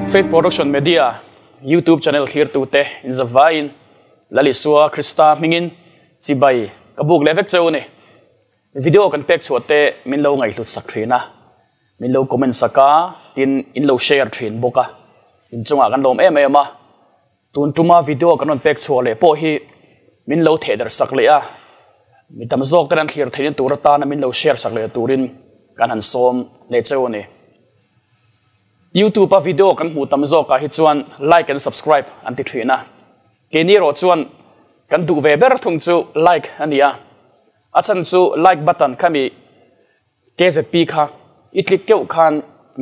Faith Production Media YouTube channel thlirtute inzavaiin Lal Isua Krista hmingin chibai ka buk leh vek cheu a ni. Video kan pek chhuah te min lo ngaihhlut sak thin a, min lo comment sak a, tin in lo share thin bawk a, inchungah kan lawm em em a. Tun tuma video kan rawn pek chhuah leh pawh hi min lo theh der sak leh a, mi tam zawk ten an thlir theihna tur atana min lo share sak leh turin kan han sawm leh cheu a ni. YouTube a video kan hmuh tam zawkah hi chuan like and subscribe an ti thin a, keini erawh chuan kan duh ve ber thung chu like a ni a, a chhan chu like button khami KZP kha i tlik keuh khan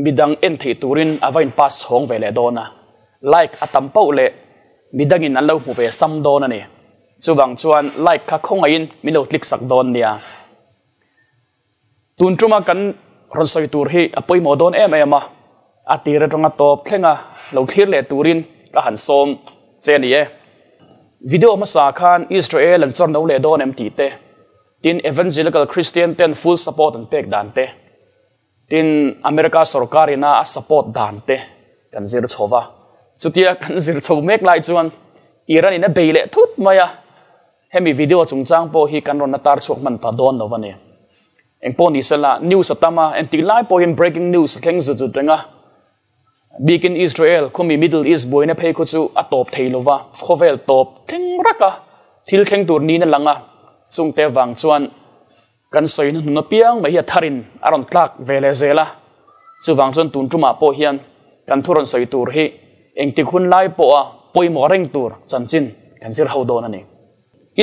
midang en theih turin a va in pass chhawng ve leh dawn a, like a tam pauh leh midangin an lo hmu ve sam dawn a ni. Chuvang chuan like kha khawngaihin min lo tlik sak dawn nia. Tun tuma kan rawn sawi tur hi a pawimawh dawn em em a, a tir atanga tawp thlenga lo thlir leh turin ka han sawm che a ni e. Video hmasa khan Israel an chawrno leh dawn em tih te, Tin, Evangelical Christian ten full support an pek dan te, tin America sorkar ina a support dan te kan zir chho va. Chutia kan zir chho mek lai chuan Iran in a bei leh thut mai a, hemi video chungchang pawh hi kan rawn la tar chhuak hman ta dawn lo a ni. Engpawh ni sela, news a tam a, engtik lai pawhin breaking news a thleng zut zut reng a, Bikin Israel khawmi Middle East buaina phei khaw chu a tawp thei lova, khawvel tawp thleng rak a, thil thleng tur niin a lang a, chungte vang chuan kan sawi hnuhnun apiang mai hi a tharin a rawn tlak ve leh zel a, chuvang chuan tun tumah pawh hian kan thu rawn sawi tur hi engtik hun lai pawha pawimawh reng tur chanchin kan zir ho dawn a ni.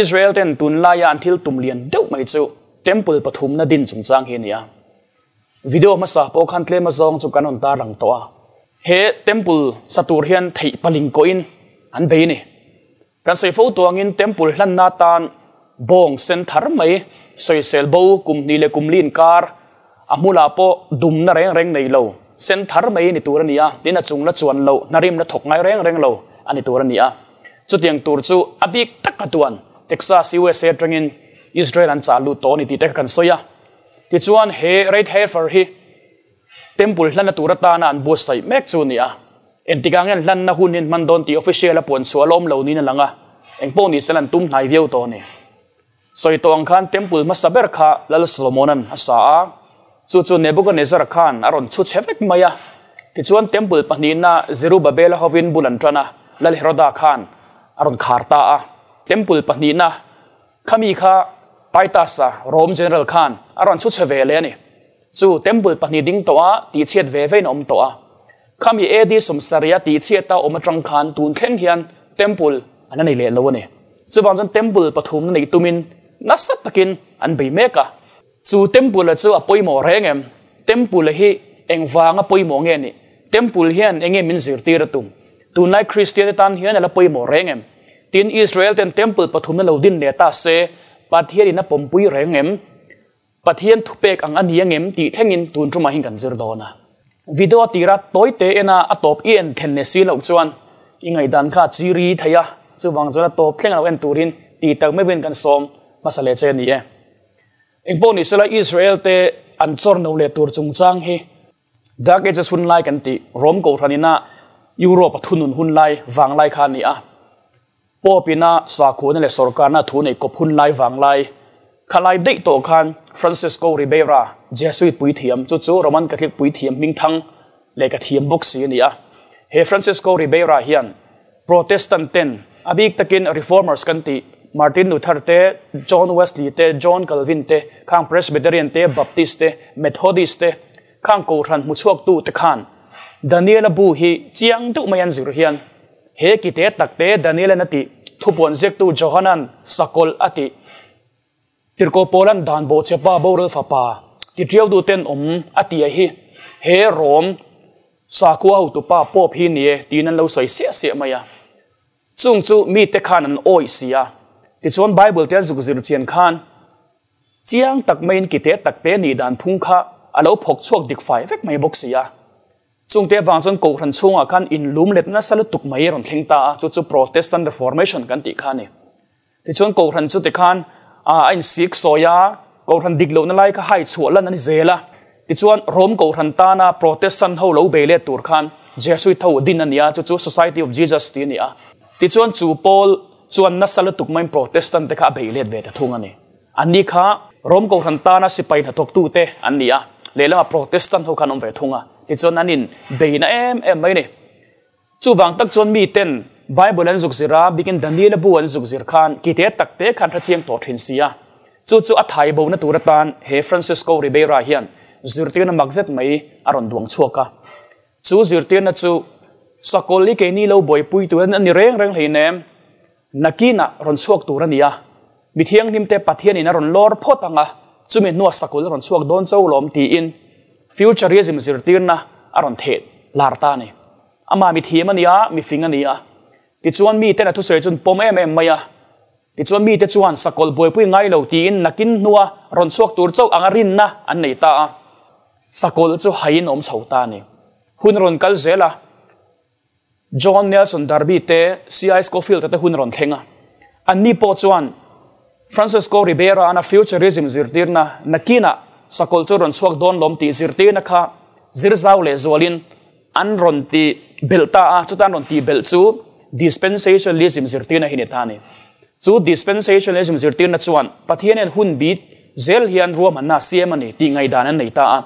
Israel ten tunlaia an thil tum lian deuh mai chu Temple pathumna din chungchang hi a ni a. Video hmasa pawh khan tlem azawng chu kan rawn tar lang tawh a. He temple sa tur hian theih paling kawhin an bei a ni. Kan sawi fo tuangin temple hlanna atan bawng sen thar mai sawisel bo kum hnih leh kum li inkar a hmulah pawh dumna reng reng nei lo sen thar mai ni tur a ni a, tin a chung la chuan loh hnarim la thawk ngai reng reng lo a ni tur a ni a. Chutiang tur chu a bik taka tuan Texas, USA atangin Israel an chah lut tawh a ni tih te kha kan sawi a. Tichuan, he Red Heifer hi Temple hlanna tur atana an buatsaih mek chu a ni a. Engtikah nge an hlanna hun hi an hman dawn tih official a puan chhuah alawm lo niin a lang a, engpawh ni sela an tum hnai viau tawh a ni. Sawi tawh ang khan Temple hmasa ber kha Lal Solomona'n a sa a, chu chu Nebuchadnezzar khan a rawn chhu chhe vek mai a. Tichuan Temple pahnihna Zerubbabel-a hovin bul an tan a, Lal Heroda khan a rawn khar ta a. Temple pahnihna Khami kha Titus-a, Rome general khan a rawn chhu chhe ve leh a ni. Chu temple pahnih ding tawh a, tihchhiat ve vein a awm tawh a. Khami AD sawmsarih a tihchhiat a awm atang khan tun thleng hian temple an la nei leh lo a ni. Chuvang chuan temple pathumna neih tumin nasa takin an bei mek a. Chu temple-a chu a pawimawh reng em? Temple-a hi engvanga pawimawh nge nih? Temple hian enge min zirtir a tum? Tunlai Kristian-te tan hian a la pawimawh reng em? Tin, Israel ten temple pathumna lo din leh ta se, Pathianin a pawmpui reng em? Pathian thupek ang a ni angem tih thlengin tun tumah hian kan zir dawn a. Video tira tawi te ena a tawp i en then leh si loh chuan i ngaihdan kha a chiri thei a, chuvang chuan a tawp thleng lo en turin tih tak meuhin kan sawm hmasa leh che a ni e. Engpawh ni sela Israel te an chawr no leh tur chungchang hi Dark Ages hun lai kan tih Rome kohhran ina Europe a thunun hun lai vang lai kha a ni a. Pope ina sakhuana leh sorkarna thu neih kawp hun lai vang lai kha lai daih tawh khan Francisco Ribeira, Jesuit puithiam, chu chu Roman Catholic puithiam hmingthang leh ka thiam bawk si a ni a. He Francisco Ribeira hian Protestant ten, a bik takin Reformers kan tih, Martin Luther te, John Wesley te, John Calvin te, khang Presbyterian te, Baptist te, Methodist te, khang kohhran hmuchhuaktu te khan Daniela bu hi chiang deuh mai an zir hian he ki te tak te Daniela'n a tih, thupuan ziaktu Johanan sakawlh a tih, Tirhkoh Paula'n dan bawhchhe pa boral fapa ti tiau duh ten awm a tia hi he Rom sakhua hotupa Pope hi ni e tiin an lo sawi siah siah mai a. Chung chu mite khan an awih si a. Tichuan Bible te an zuk zir chian khan chiang tak maiin kite tak te nih dan phung kha a lo phawk chhuak dik fai vek mai bawk si a. Chungte avang chuan Kohhran chhungah khan inlum let nasa lutuk mai a rawn thleng ta a, chu chu Protestant Reformation kan tih kha a ni. Tichuan Kohhran chu tikhan a insik sawi a, Kohhran dik lohna lai kha hai chhuah lan a ni zel a. Tichuan Rome Kohhran tana Protestant ho lo bei let tur khan Jesuit ho din a ni a, chu chu Society of Jesus tih a ni a. Tichuan chu pawl chuan nasa lutuk maiin Protestant te kha a bei let ve ta thung a ni. Anni kha Rom Kohhran tana sipai hnathawktute an ni a, lehlamah Protestant ho kha an awm ve thung a, tichuan an in bei na em em mai a ni. Chuvang tak chuan miten Bible an zuk zir a, bikin Daniela bu an zuk zir khan kite tak te khan hrechiang tawh thin si a. Chu chu a thai bona tur atan he Francisco Ribeira hian zirtirna mak zet mai a rawn duang chhuak a. Chu zirtirna chu Sakawlh i keini lo buaipui tur a ni reng reng hleinem, nakinah rawn chhuak tur a ni a. Mi thianghlimte Pathianin a rawn lawr phawt ang a, chumi hnuah sakawlh a rawn chhuak dawn cho lawm tiin Futurism zirtirna a rawn theh lar ta a ni. Amah mi thiam a ni a, mi fing a ni a. Tichuan miten a thusawi chuan pawm em em mai a. Tichuan mite chuan sakawlh buaipui ngai lo tiin nakin hnua rawn chhuak tur chauh anga rinna an nei ta a. Sakawlh chu haiin a awm chho ta a ni. Hun a rawn kal zel a. John Nelson Darby te, C.I. Scofield te hun a rawn thleng a. Anni pawh chuan Francisco Ribera ana Futurism zirtirna nakinah sakawlh chu rawn chhuak dawn lawm tih zirtirna kha zir zau leh zualin an rawn ti belh ta a. Chuta an rawn tih belh chu Dispensationalism zirtirna hi ni ta a ni. Chu Dispensationalism zirtirna chuan Pathian hian hun bit zel hian ruahmanna a siam a ni tih ngaihdan an nei ta a.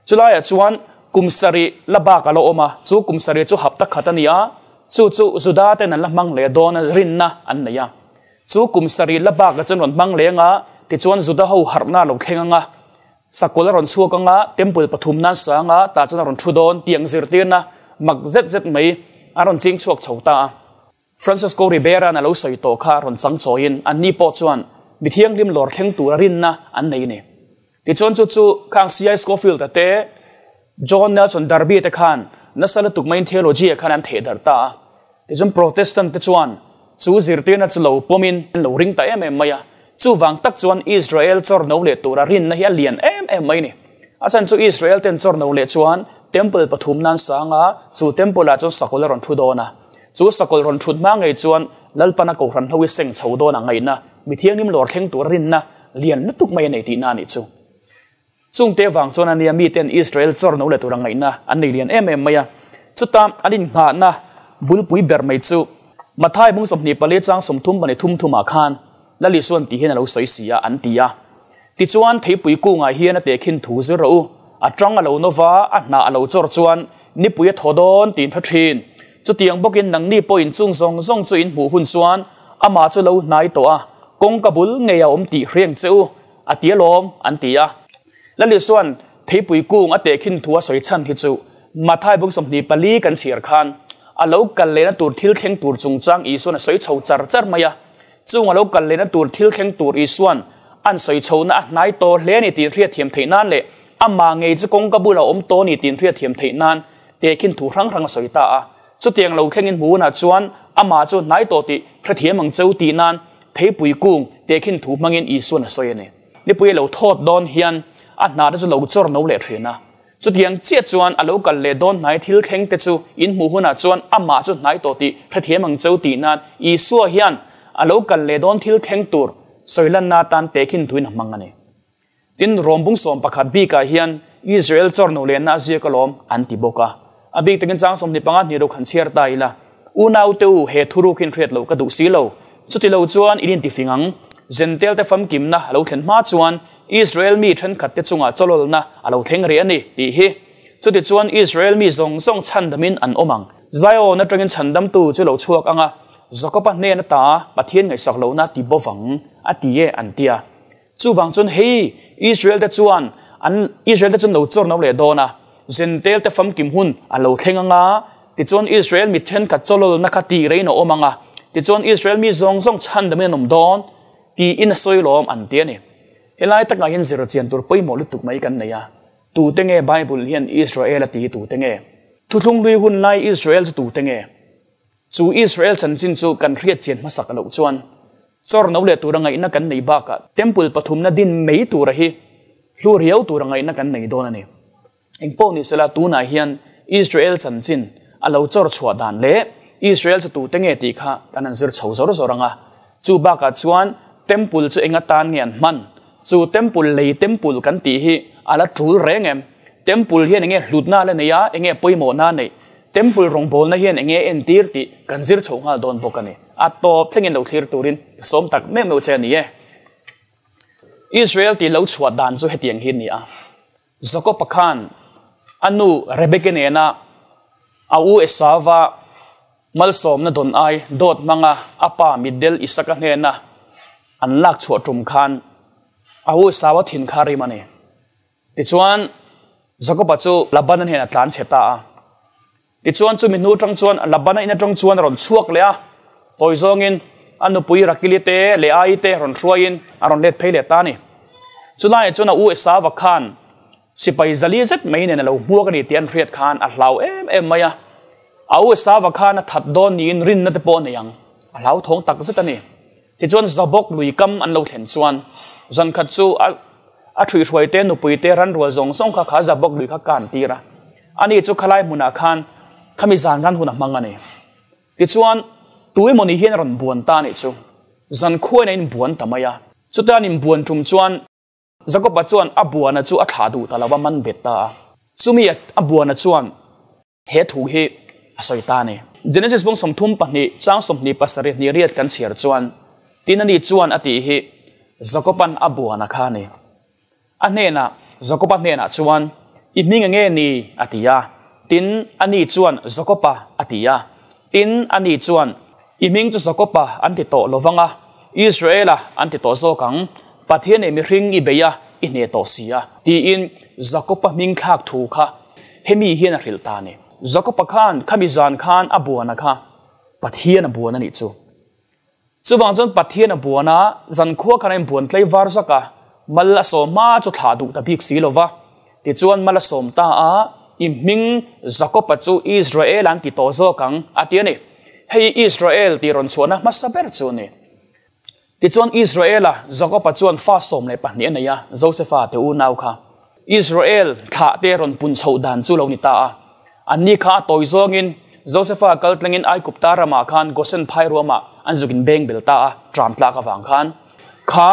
Chulaiah chuan kum sarih la bak a la awm a, chu kum sarih chu hapta khat a ni a, chu chu Juda ten an la hmang leh dawn a rinna an nei a. Chu kum sarih la bakah chuan rawn hmang leng a, tichuan Juda ho harhna a lo thleng ang a, sakawlh a rawn chhuak ang a, temple pathum nan sang a, tah chuan a rawn thu dawn tiang zirtirna mak zet zet mai a rawn ching chhuak chho ta a. Francisco Ribera-a'n a lo sawi tawh kha rawn chang chawiin anni pawh chuan mi thianghlim lawr thleng tura rinna an nei a ni. Tichuan chu chu khang C.I. Scofield-a te, John Nelson Darby te khan nasa lutuk maiin theology-ah khan an thehdarh ta a. Tichuan Protestant te chuan chu zirtirna chu lo pawmin an lo ring ta em em mai a. Chuvang tak chuan Israel chawr no leh tura rinna hi a lian em em mai a ni. A chhan chu Israel ten chawr no leh chuan Temple pathum nan sang a, chu Temple-ah chuan sakawlh a rawn thu dawn a. Chu sakawlh rawn thut hma ngei chuan Lalpana Kohhran ho hi seng chho dawn a ngaihna, mi thianghlim lawr thleng tura rinna lian lutuk mai a nei tihna a nih chu. Chungte vang chuan ania miten Israel chawr no leh tura ngaihna an nei lian em em mai a. Chuta an innghahna bulpui ber mai chu Mathai bung 24 chang 30 pahnih thum thumah khan Lal Isuan tih hian a lo sawi si a, an ti a. Tichuan theipui kungah hian a tehkhin thu zir rawh u, a tang a lo nova, a hnah a lo chawr chuan nipui a thaw dawn tiin hre thin. Chutiang bawkin nangni pawhin chung zawng zawng chu in hmuh hun chuan amah chu lo hnai tawh a, kawngka bul ngei a awm tih hriang che u, a ti alawm, an ti a. Lal Isuan theipui kung a tehkhin thu a sawi chhan hi chu Mathai bung 24 kan chhiar khan a lo kal lehna tur thil thleng tur chungchang Isuan a sawi chho char char mai a. Chung a lo kal lehna tur thil thleng tur Isuan an sawi chhohna a hnai tawh hle a ni tih hriatthiam theih nan leh amah ngei chu kawngka bulah awm tawh a ni tih hriatthiam theih nan tehkhin thu hrang hrang a sawi ta a. Chutiang lo thlengin hmu hunah chuan amah chu hnai tawh tih hrethiam ang cheu tih nan theipui kung tehkhin thu hmangin Isuan a sawi a ni. Nipui a lo thawt dawn hian a hnah te chu lo chawr no leh thin a. Chutiang chiah chuan a lo kal leh dawn hnai thil thleng te chu in hmuh hunah chuan amah chu hnai tawh tih hrethiam ang cheu tih nan Isua hian a lo kal leh dawn thil thleng tur sawi lanna atan tehkhin tuin a hmang a ni. Tin, Rom bung 11 bikah hian Israel chawr no lehna a ziak alawm an ti bawk a. A bik takin chang 25 hnih ro khan chhiar ta ila, Unaute u, he thuruk hin hriat loh ka duh si lo. Chuti lo chuan in intifing ang. Zentel te famkimna a lo thlen hma chuan Israel mi thenkhat te chungah chawlawlna a lo thleng rih a ni, tih hi. Chuti chuan Israel mi zawng zawng chhandamin an awm ang. Zion atangin chhandamtu chu lo chhuak ang a, Jakoba hnen ata Pathian ngaihsak lohna ti bawvang a ti e an ti a. Chuvang chuan hei Israel te chuan an Israel te chuan lo chawr no leh dawn a, Zentel te famkim hun a lo thleng ang a, tichuan Israel mi thenkhat chawlawlna kha tih reiin a awm ang a, tichuan Israel mi zawng zawng chhandamin an awm dawn tiin a sawi lawm an ti a ni. Helai takah hian zir chian tur pawimawh lutuk mai kan nei a, tute nge Bible hian Israel a ti hi tute nge? Thuthlung hlui hun lai Israel chu tute nge? Chu Israel chanchin chu kan hriat chian hmasak loh chuan chawr no leh tura ngaihna kan nei bakah temple pathumna din mai tura hi hlu riau tura ngaihna kan nei dawn a ni. Eng pawh ni sela tunah hian Israel chanchin a lo chawr chhuah dan leh Israel chu tute nge tih kha kan han zir chho zawr zawr ang a. Chu bakah chuan temple chu eng atan nge an hman? Chu temple lei temple kan tih hi a la tul reng em? Temple hian enge hlutna a la nei a, enge pawimawhna a neih? Temple rawngbawlna hian enge entir tih kan zir chho nghal dawn bawk a ni. A tawp thlengin lo thlir turin ka sawm tak meuh meuh che a ni e. Israel tih lo chhuah dan chu hetiang hi a ni a. Jakob-a khan a nu Rebeki nena a u Esauva malsawmna dawn ai dawt hmanga a pa mitdel Isaka hnena an lak chhuah tum khan a u Esauva thin kha rim a ni. Tichuan, Jakob-a chu Labana hnenah a tlan chhe ta a. Tichuan, chumi hnu atang chuan Labana in atang chuan a rawn chhuak leh a, tawi zawngin a nupui Rakili te leh Ai te rawn hruaiin a rawn let phei leh ta a ni. Chulaiah chuan a u Esauva khan sipai zali zet mai nen a lo hmuak a ni tih an hriat khan a hlau em em mai a. A u Esauva khan a that dawn niin rinna te pawh a nei ang, a hlauthawng tak zet a ni. Tichuan Zabok lui kam an lo thlen chuan zan khat chu a a ṭhuihhruai te, nupui te, ranrual zawng zawng kha kha Zabok lui kha kan tir a. Ani chu khalai hmunah khan khami zan khan hun a hmang a ni. Tichuan tu emaw ni hian a rawn buan ta a nih chu. Zan khuain a inbuan ta mai a. Chutia an inbuan ṭum chuan Jakob-a chuan a buana chu a thlah duh ta lo va, man bet ta a. Chumi a buana chuan He thu hi a sawi ta a ni. Genesis bung 32 chang 27 hnih riat kan chhiar chuan, Tin ani chuan a tih hi Jakoban a buan a kha a ni. A hnenah, Jakoba hnenah chuan, I hming enge ni? a ti a. Tin, ani chuan, Jakoba, a ti a. Tin, ani chuan, I hming chu Jakoba an ti tawh lo vang a, Israela an ti tawh zawk ang, Pathian eh mihring i bei a, i hneh tawh si a, tiin Jakoba hming thlak thu kha hemi hian a hrilh ta a ni. Jakoba khan khami zan khan a buana kha Pathian a buan a nih chu. Chuvang chuan Pathian a buan a, zankhua khan a inbuan tlei var zak a, mal a sawm hma chu thlah duh ta bik si lo va. Tichuan mal a sawm ta a, I hming Jakob-a chu Israel an ti tawh zawk ang, a ti a ni. Hei Israel tih rawn chhuahna hmasa ber chu a ni. Tichuan Israel-a Jakob-a chuan fa 12 a nei a, Josefa te unau kha. Israel thlah te rawn pun chhoh dan chu lo ni ta a. Anni kha a tawi zawngin Josefa kal tlangin Aigupta ramah khan Gosen phai ruamah an zuk inbeng bel ta a, tram tlak avang khan. Kha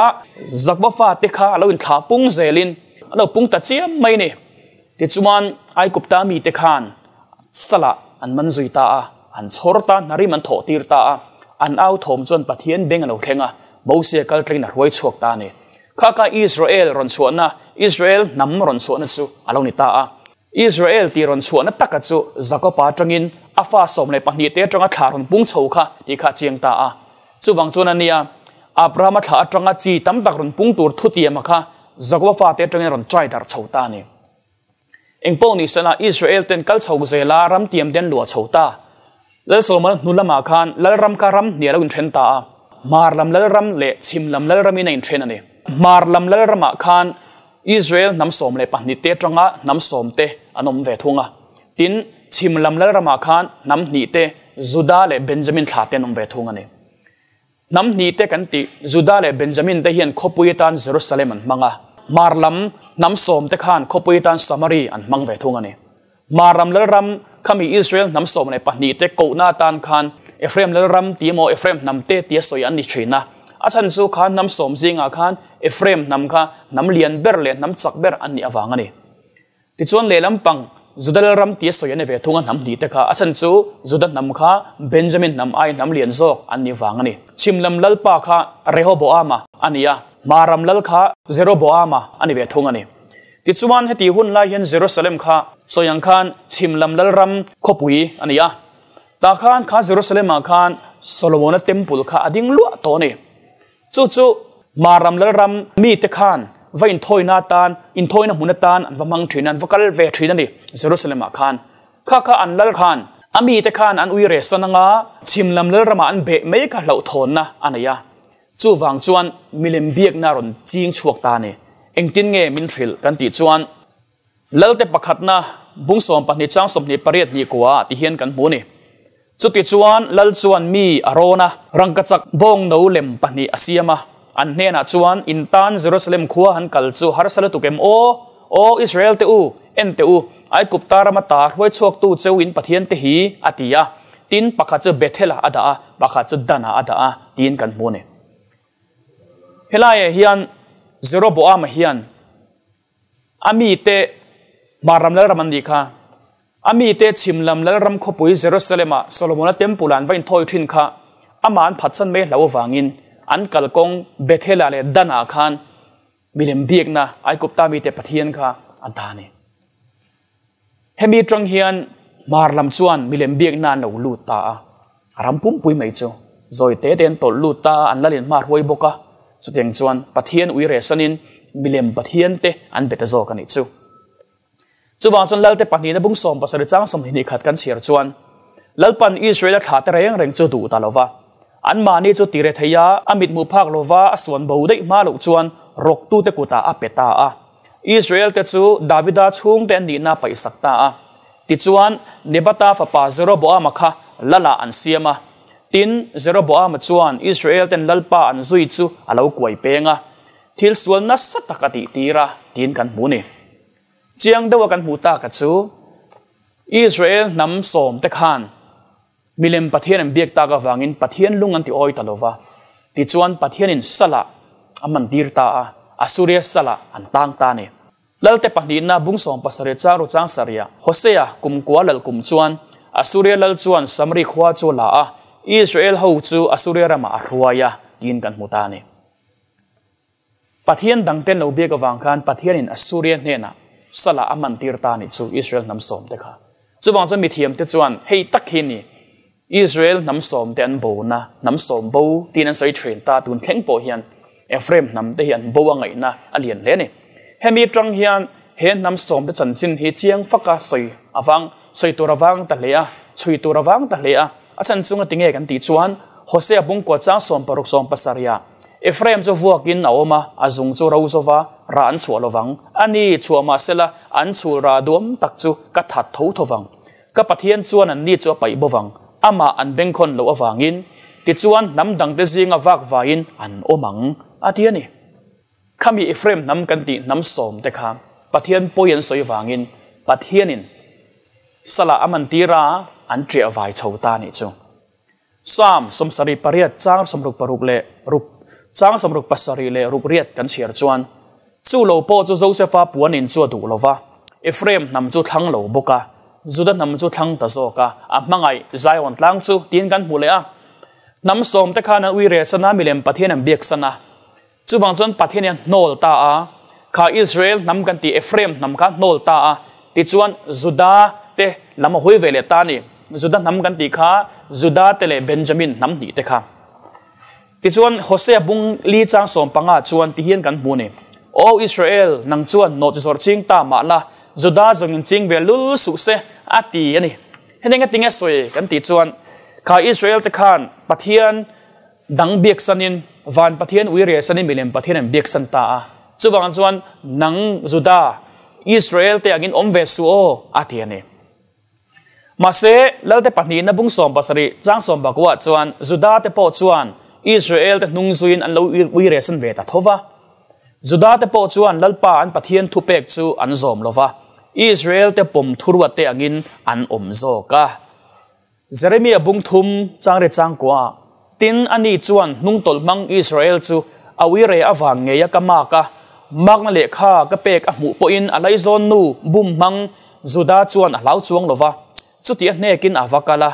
Jakoba fate kha a lo inthlah pung zelin a lo pung ta chiam mai a ni. Tichuan Aigupta mite khan salah an man zui ta a, an chhawr ta, hnarim an thawh tir ta a, an au thawm chuan Pathian beng a lo thleng a, Mosia kal tlangin a hruai chhuak ta a ni. Kha kha Israel rawn chhuahna, Israel hnam rawn chhuahna chu a lo ni ta a. Israel tih rawn chhuahna taka chu Jakoba atangin a fa 12 te atanga thla rawn pung chho kha tih kha a chiang ta a. Chuvang chuan a nia, Abrahama thla atanga chi tam tak rawn pung tur thutiama kha Jakoba fate atangin rawn trai darh chho ta a ni. Engpawh ni sela Israel ten kal chho zela ram tiam ten luah chho ta. Lal Solomona hnu lamah khan Lalram kha ram hnial a lo inthen ta a, Hmar lam Lalram leh Chhim lam Lalramin a inthen a ni. Hmar lam Lalramah khan Israel hnam 12 te atanga hnam sawm te an awm ve thung a. Tin, chhim lam Lalramah khan hnam hnih te, Juda leh Benjamin thla te an awm ve thung a ni. Hnam hnih te kan tih, Juda leh Benjamin te hian khawpui atan Jerusalem an hmang a. Hmar lam hnam sawm te khan khawpui atan Samari an hmang ve thung a ni. Hmar lam Lalram khami Israel hnam 12 te kohna atan khan Ephraim Lalram ti emaw Ephraim hnam te tia sawi an ni thin a. A chhan chu kha hnam sawm zingah khan Ephraim hnam kha hnam lian ber leh hnam chak ber an nih avang a ni. Tichuan lehlam pang Juda Lalram tia sawi an ni ve thung a hnam hnih te kha. A chhan chu Juda hnam kha Benjamin hnam ai hnam lian zawk an nih vang a ni. Chhim lam Lalpa kha Rehoboama a ni a, Hmar ram Lal kha Jeroboama a ni ve thung a ni. Tichuan heti hun lai hian Jerusalem kha sawi ang khan chhim lam Lalram khawpui a ni a. Tah khan kha Jerusalem-ah khan Solomona Temple kha a ding luah tawh a ni. Chu chu Maram Lalram mite khan va inthawina atan, inthawina hmun atan an va hmang thin a, an va kal ve thin a ni Jerusalem-ah khan. Kha kha an lal khan a mite khan an ui rehsan anga chhim lam Lalramah an beh mai kha hlauhthawnna a nei a. Chuvang chuan milem biakna a rawn ching chhuak ta a ni. Engtin nge min hrilh kan tih chuan Lalte pakhatna bung 12 chang 28 hnih kua ti hian kan hmu a ni. Chuti chuan Lal chuan mi a rawn a, rangkachak bawng no lem pahnih a siam a. An hnenah chuan, In tan Jerusalem khua han kal chu harsa lutuk em aw? Aw Israel te u, en teh u, Aigupta rama ta hruai chhuaktu cheu in Pathian te hi, a ti a. Tin, pakhat chu Bethel-ah a dah a, pakhat chu Dan-ah a dah a, tiin kan hmu a ni. Helaiah hian Jeroboama hian a mite Hmar ram Lalram an nih kha. A mite chhim lam lalram khawpui Jerusalem-ah Solomona Temple an va inthawi thin kha amah an phatsan mai hlauh avangin an kalkawng Bethel-ah leh Dan-ah khan milem biakna Aigupta mite Pathian kha a dah a ni. Hemi atang hian hmar lam chuan milem biakna an lo lut ta a, a ram pumpui mai chu zawi te te an tawlh lut ta a, an lalin hma hruai bawk a, chutiang chuan Pathian ui rehsanin milem Pathian te an be ta zawk a nih chu. Chuvang chuan Lalte pahnihna bung 70 chang 22 khat kan chhiar chuan, Lalpan Israela thlah te reng reng chu duh ta lo va, anmahni chu ti rethei a, a mithmuh phak lo va, a suan bo daih hma loh chuan rawktute kutah a pe ta a. Israelte chu Davida chhungte an nihna a paihsak ta a. Tichuan, Nebata fapa Jeroboama kha Lalah an siam a. Tin, Jeroboama chuan Israelten Lalpa an zui chu a lo kuai peng a. Thil sual nasa tak a tihtir a, tiin kan hmu ni. Chiang deuha kan hmuh taka chu Israel hnam sawmte khan milem Pathian an biak tak avangin Pathian lung an ti awi ta lo va. Tichuan Pathianin salah a mantir ta a, Assuria salah an tang ta a ni. Lalte pahnihna bung 70 chang ru chang sarih Hosea kumkua lal kum chuan Assuria lal chuan Samari khua chu a la a, Israel ho chu Assuria ramah a hruai a, tiin kan hmu ta a ni. Pathian dangte lo biak avang khan Pathianin Assuria hnenah Salah a mantir ta nih chu Israel hnam sawmte kha. Chuvang chuan mithiamte chuan hei tak hi ni Israel hnam sawmte an bona, hnam sawm bo tiin an sawi thin ta tun thleng pawh hian Ephraim hnamte hi an bo a ngaihna a lian hle a ni. Hemi atang hian he hnam sawmte chanchin hi chiang faka sawi avang sawi tur avang ta hle a, chhui tur avang ta hle a. A chhan chunga tinge kan tih chuan Hosea bungkua chang 16 17 ah Ephraim chu vuakin a awm a, a zung chu ro zova rah an chhuah lovang. A ni, chhuah mah sela, an chhul rah duam tak chu ka that tho tho vang. Ka Pathian chuan an ni chu a paih bawk ang, amah an bengkhawn loh avangin. Tichuan, hnam dangte zinga vak vaiin an awm ang, a ti a ni. Khami Ephraim hnam kan tih hnam sawmte kha Pathian pawi an sawi vangin Pathianin Salah a mantir a, an ṭiah vai chho ta a nih chu. Psalm 78 chang 66 leh ruk chang 67 leh ruk riat kan chhiar chuan, Chu lo pawh chu Josefa puanin chu a duh lo va, Ephraim hnam chu thlang lo bawk a, Juda hnam chu thlang ta zawk a, a hmangaih Zion tlang chu tiin kan hmu leh a. Hnam sawmte khan an ui reh san a, milem Pathian an biak san a. Chuvang chuan Pathian hi a hnawl ta a, kha Israel hnam kan tih Ephraim hnam kha hnawl ta a, tichuan Juda te lam a hawi ve leh ta a ni. Juda hnam kan tih kha Juda te leh Benjamin hnam hnih te kha. Tichuan, Hosea bung li chang 15 chuan ti hian kan hmu ni. Aw Israel, nang chuan nawh chi zawrh ching ta mah la, Juda zawng in ching ve lul suh se, a ti a ni. Heng enga tinge sawi kan tih chuan, kha Israel te khan Pathian dang biaksanin, van Pathian ui riahsanin milem Pathian an biaksan ta a. Chuvang chuan, nang Juda, Israel te angin awm ve suh aw, a ti a ni. Mahse, Lalte pahnihna bung 70 chang 19 chuan Judate pawh chuan Israelte hnung zuiin an lo ui rehsan ve ta tho va. Judate pawh chuan Lalpa an Pathian thupek chu an zawm lo va, Israelte pawm thuruatte angin an awm zawk a. Jeremia bung thum chang ri chang kuaah, Tin, ani chuan hnungtawlh hmang Israel chu a ui reh avang ngei a ka mak a, makna lehkha ka pek a hmuh pawhin a laizawn nu bum hmang Juda chuan a hlau chuang lo va, chuti a hnekin a va kal a,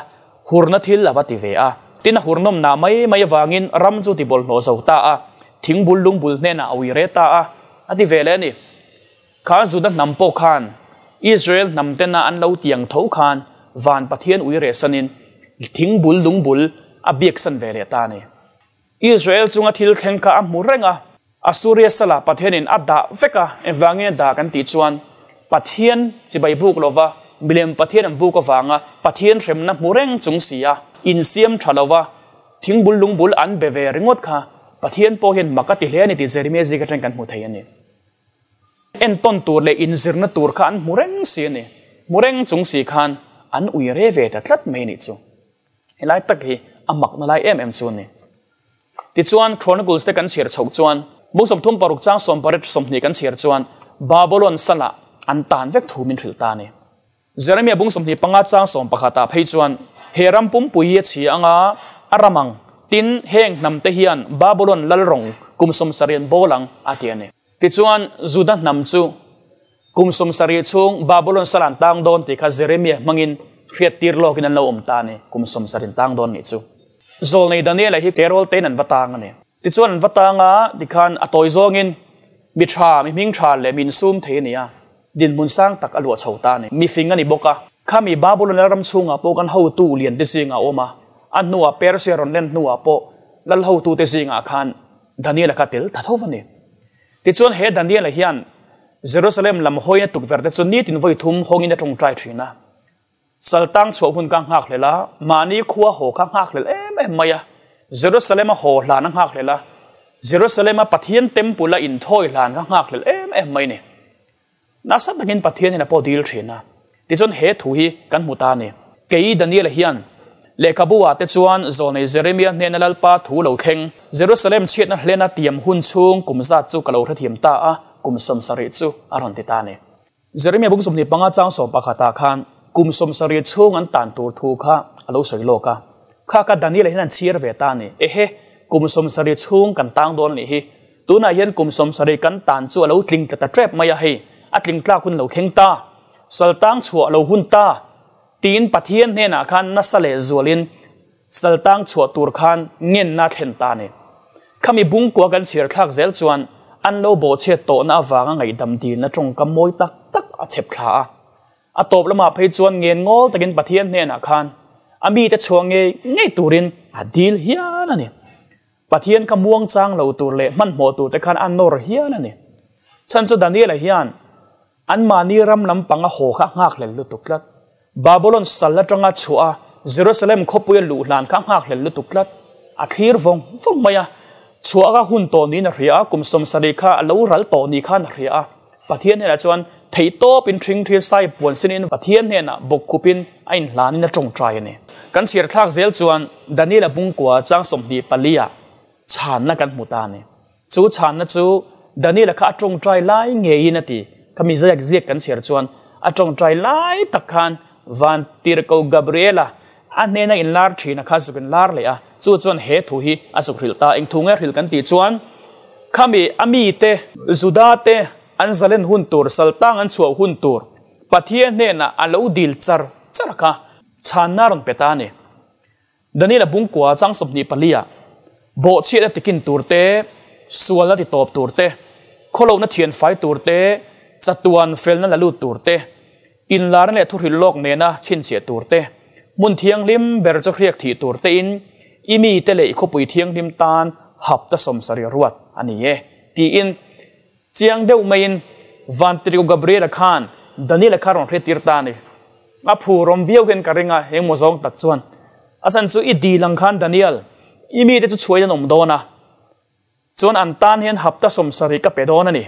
hurna thil a va ti ve a. Tin, a hurnawmna mai mai avangin ram chu ti bawlhhlawh zo ta a, thingbul lungbul hnenah a ui reh ta a, a ti ve leh a ni. Kha Juda hnam pawh khan Israel hnam tena an lo tiang tho khan van Pathian ui rehsanin thingbul lungbul a biaksan ve leh ta a ni. Israel chunga thil thleng kha a hmu reng a, Assuria salah Pathianin a dah vek a, engvangin a dah kan tih chuan Pathian chibai buk lova, milem Pathian an buk avanga Pathian hremna hmu reng chung si a, insiam tha lova thingbul lungbul an be ve ringawt kha Pathian pawh hian mak a ti hle a ni tih Jeremia zik atangin kan hmu thei a ni. Entawn tur leh inzirna tur kha an hmu reng si a ni. Hmu reng chung si khan an ui re ve ta tlat mai a nih chu. Helai tak hi a makna lai em em chu a ni. Tichuan, Chronicles te kan chhiar chhoh chuan, Bung 36 chang 18 20 kan chhiar chuan Babylon salah an tan vek thu min hrilh ta a ni. Jeremia bung 25 chang 11 ah phei chuan, He ram pumpui hi a chhi anga a ram ang, tin heng hnam te hian Babylon lal rawng kum 70 an bawl ang, a ti a ni. Tichuan, Juda hnam chu. Kum 70 chhung Babulon sal an tang dawn tih kha Jeremia hmangin hriattir lawkin an lo awm ta a ni. Kum 70 an tang dawn nih chu. Zawlnei Daniela hi tleirawl tein an va tang a ni. Tichuan an va tang a, tikhan a tawi zawngin mi tha, mi hming tha leh mi insum thei a ni a, dinhmun sang tak a luah chho ta a ni. Mi fing a ni bawk a, khami Babulon lalram chhungah pawh kan hotu lian te zingah a awm a, a hnuah Persia rawn len hnuah pawh lal hotute zingah khan Daniela kha tel ta tho va ni. Tichuan he Daniela hian Jerusalem lam hawina tukverh te chu nitin vawi thum hawngin a tawngtai thin a. Saltang chhuah hun ka nghakhlel a, mahni khua haw kha nghakhlel em em mai a. Jerusalem a haw hlan a nghakhlel a, Jerusalem a Pathian temple a inthawi hlan kha nghakhlel em em mai ni. Nasa takin Pathian hian a pawh dil thin a. Tichuan he thu hi kan hmu ta a ni. Kei Daniela hian lehkhabu ah te chuan Zawnei Jeremia hnena Lalpa thu lo thleng, Jerusalem chhiatna hlena tiam hun chhung kum zat chu ka lo hrethiam ta a, kum 70 chu a rawn ti ta a ni. Jeremia bung 25 chang 11 ah khan kum 70 chhung an tan tur thu kha a lo sawi lawk a. Kha kha Daniela hian an chhiar ve ta a ni. Ehe, kum 70 chhung kan tang dawn a nih hi. Tunah hian kum 70 kan tan chu a lo tling tla ta tep mai a, hei a tling tlak hun lo thleng ta, saltang chhuah lo hun ta tiin Pathian hnenah khan nasa leh zualin saltang chhuah tur khan ngenna thlen ta a ni. Khami bungkua kan chhiar thlak zel chuan an lo bawhchhiat tawhna avanga ngaihdam dilna tawngkam mawi tak tak a chhep thla a. A tawp lamah phei chuan ngen ngawl takin Pathian hnenah khan a mite chhuah ngei ngei turin a dil hial a ni. Pathian kha muang chang lo tur leh hmanhmawh tur te khan a nawr hial a ni. Chhan chu Daniela hian anmahni ram lampang a haw kha a nghakhlel lutuk tlat. Babylon sal atanga chhuah a Jerusalem khawpui a luh hlan kha a nghakhlel lutuk tlat. A thlir vawng vawng mai a, chhuah kha hun tawh niin a hria a, kum 70 kha a lo ral tawh ni khan a hria a. Pathian hnenah chuan theihtawpin ṭhingṭhil sai puan sinin Pathian hnenah bawkkhupin a inhlanin a ṭawngṭai a ni. Kan chhiar thlak zel chuan Daniela bungkua chang 24 ah chhanna kan hmu ta a ni. Chu chhanna chu Daniela kha a ṭawngṭai lai ngeiin a ti. Khami ziak ziak kan chhiar chuan a ṭawngṭai lai tak khan Vantirhko Gabriela a hnena inlar ṭhina kha zuk inlar leh a, chu chuan he thu hi a zuk hrilh ta. Eng thu nge hrilh kan tih chuan khami a mite, Juda te an zalen hun tur, saltang an chhuah hun tur Pathian hnenah a lo dil char char kha chhanna rawn pe ta a ni. Daniela bungkua chang 24 ah bawhchhiatna tikin tur te, sualna ti tawp tur te, khawlohna thian fai tur te, chatuan felna la lut tur te, inlarna leh thuhrilh lawk nena chhinchhiah tur te, hmun thianghlim ber chu hriak thih tur tein i mite leh i khawpui thianghlim tan hapta 70 ruat a ni e, tiin chiang deuh maiin Vantirhkoh Gabriela khan Daniela kha rawn hriattir ta a ni. A phurawm viau hian ka ring a, engmaw zawng tak chuan a chan chu i dil ang khan Daniel, i mite chu chhuain an awm dawn a, chuan an tan hian hapta 70 ka pe dawn a ni,